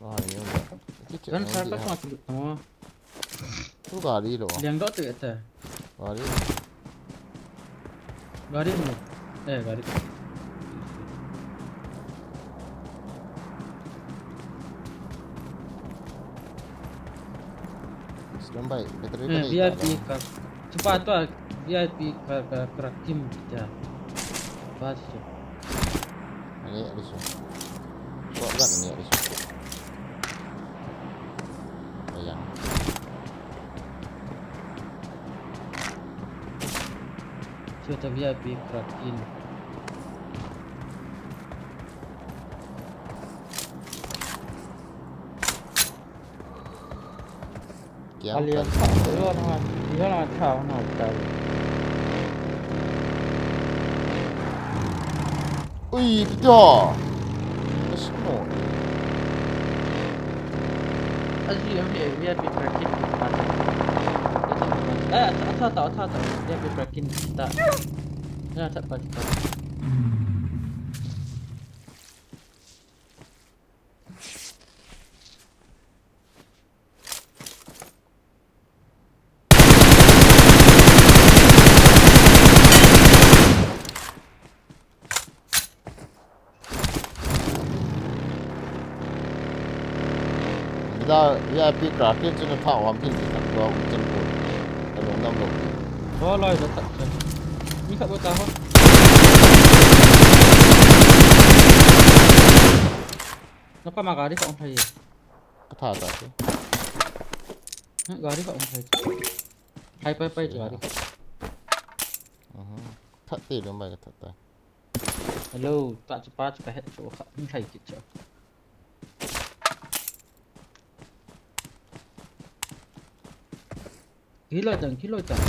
Ngai ni. Ti ti. Dan sa ka sa ti mo. Tu gari lo. Liang doh tu ete. Gari. Gari mo. Eh, gari. Sekarang baik, battery eh, pakai V I P tak lah. Ka. Cepat tu ah, V I P ka, ka, ka kim kita. Pas tu. Ani, ada su. Kok kan ani, ada su. Bayang. Chuta V I P crack in. Kiang Alian kan. Tha, iho na, iho na tha na ta. Ui, pito. Mas mo. Aji, ang V I P crack in. Eh, atha ta, atha ta. V I P crack in ta. Ya, ta pa ta. Nida V I P crack in chu na tha wam kin ti tak tua um chen ko. Ka lung dam lo. Tua loi da tak chen. Ni kha bo ta ho. Na pa ma gari ka um thai. Ka tha ta chu. Gari ka um thai. Hai pai pai chu gari. Aha. That te lum bai ka that ta. Hello, ta chu pa chu ka het chu kha, hung thai kit chu. Kiloi tang, kiloi tang.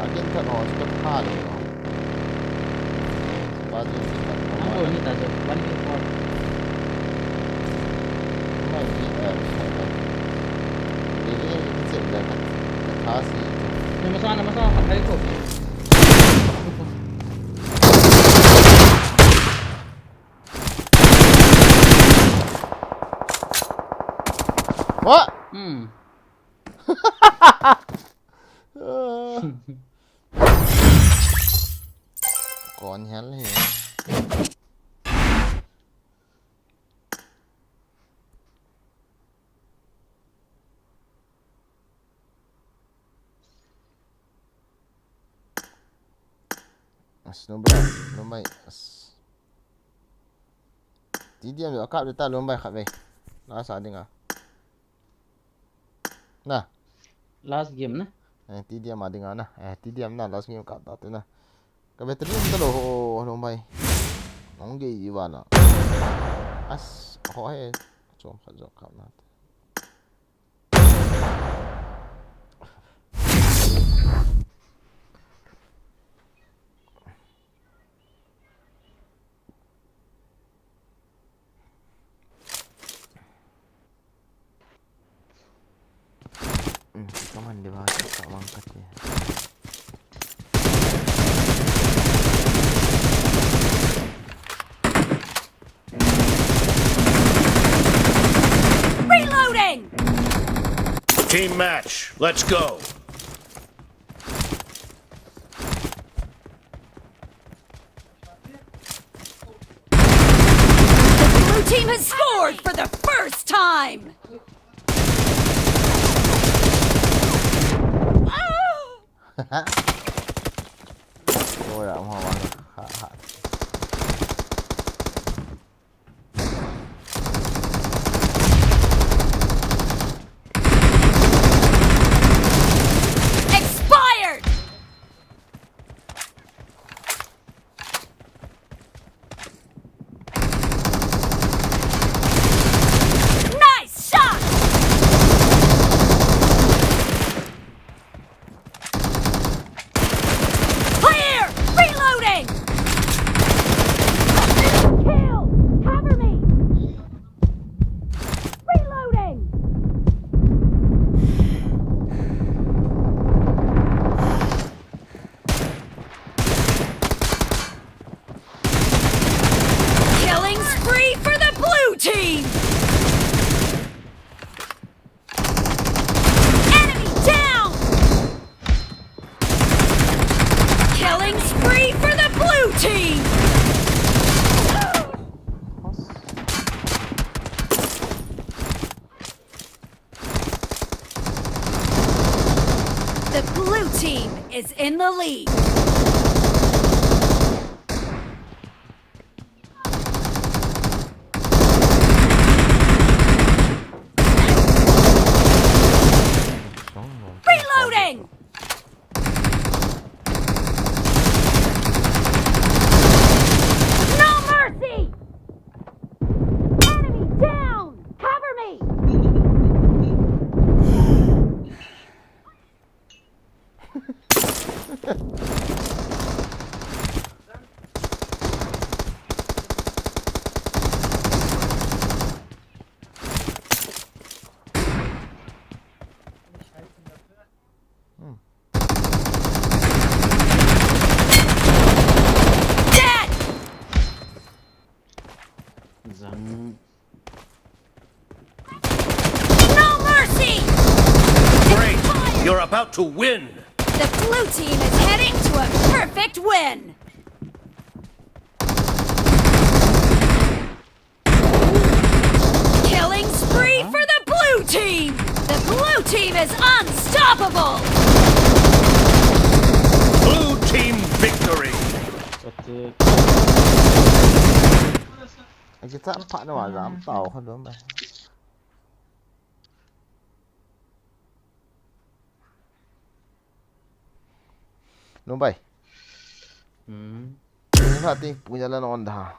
Again, that was the part of it. What is it? Ang bol ni ta jo, one v four. Mai ni, eh, sai ba. Ni ni ni se da ka, ka tha si. Ni masa, ni masa, hai ko. What? Hmm. Kon hel hi. As, no bai, no bai, as. T D M yo kap ta lom bai khat ve. Last a dinga. Na. Last game na. Eh, T D M a dinga na. Eh, T D M na last game kap ta te na. Ka battery um ta lo ho, lom bai. Nong ge yi ba na. As, ho he. Chom khat jo kap na. Hmm, kaman di ba sa mangkat eh. Reloading! Team match, let's go! The blue team has scored for the first time! Ah! Ôi, ủng hộ bạn. Hả, hả. Expired! Nice shot! Clear! Reloading! team is in the lead. Reloading! No mercy! Enemy down! Cover me! Hmm. Dead! Zang. No mercy! Great! You're about to win! The blue team is heading to a perfect win! Killing spree for the blue team! The blue team is unstoppable! Blue team victory! Pathetic. Akicham phat na wa jam tao kha dom ba. Numbai. Hmm. Ni kha ti punya la non da.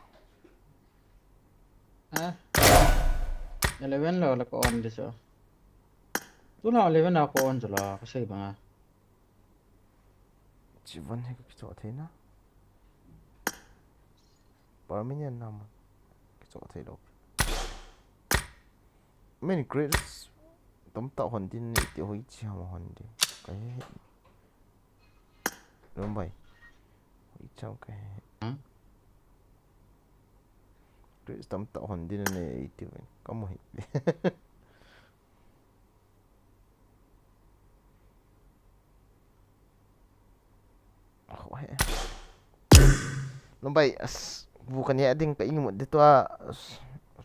Ha? Eleven lo la ko on de so. Tu la eleven la ko on so la, ka sei banga. Chivan he ka kicho thei na. Permanent na ma. Kicho thei lo. Min grades tamtah hon din ni ti hoi chi ham hon din. Ka he. Numbai. Hoi cham ka he. Hmm? Grades tamtah hon din ni ti ven. Ka mo hi. Aho he. Numbai, as, bu ka ne ding ka imut di tua, as,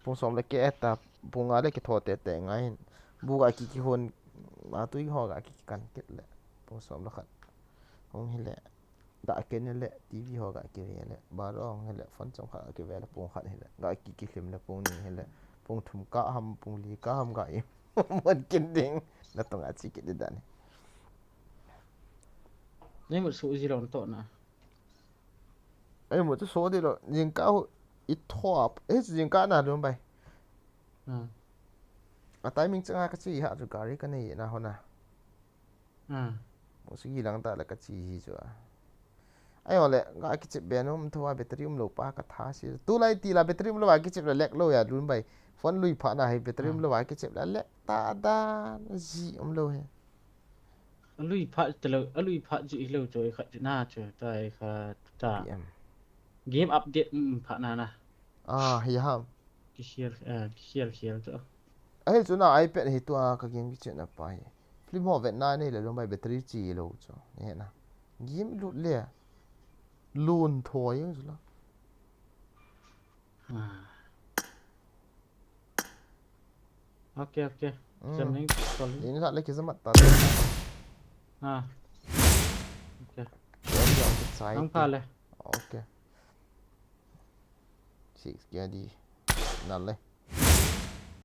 pung som le ke ta, pung nga le ke tho te te ngai. Bu ka ki ki hon, ma tu i ho ka ki ki kan kit le. Pung som le khat. Hong hi le. Ga ke ne le, T V ho ga ke ve le, baro hong he le, phone chom khat ga ke ve le, pung khat he le, ga ki ki khim le, pung ni he le, pung thum ka ham, pung li ka ham ga i. Mon kin ding, na tong a chi ki di dan. Nei mu su ji lon to na. Ei mu tu so di lo, jing ka hu, i tho ap, eh, jing ka na dum bai. Hmm. A timing chang a ka chi ha tu gari ka nei na ho na. Hmm. Mo si lang ta la ka chi hi chu a. Ai ole, ga kichep be nom thua battery um lo pa ka tha si. Tu lai ti la battery um lo a kichep la lek lo ya lun bai. Phone lui pha na hai battery um lo a kichep la lek ta da ji um lo he. Lui pha te lo, lui pha ji lo chu kha na chu tai kha ta. P M. Game update um pha na na. Ah, hi ham. Ki khial, ah, ki khial khial chu. Ahil chu na iPad hi tua ka game kichep na pa hi. Film ho vet na nei le lom bai battery chi lo chu. Ni na. Game lut le. Lun thoi chu la. Ah. Okay, okay. Mm. Jam ning, sorry. Ni na le ki jamat ta. Ah. Okay. Jam jam ki chai. Ang pha le. Okay. Six kya di. Na le.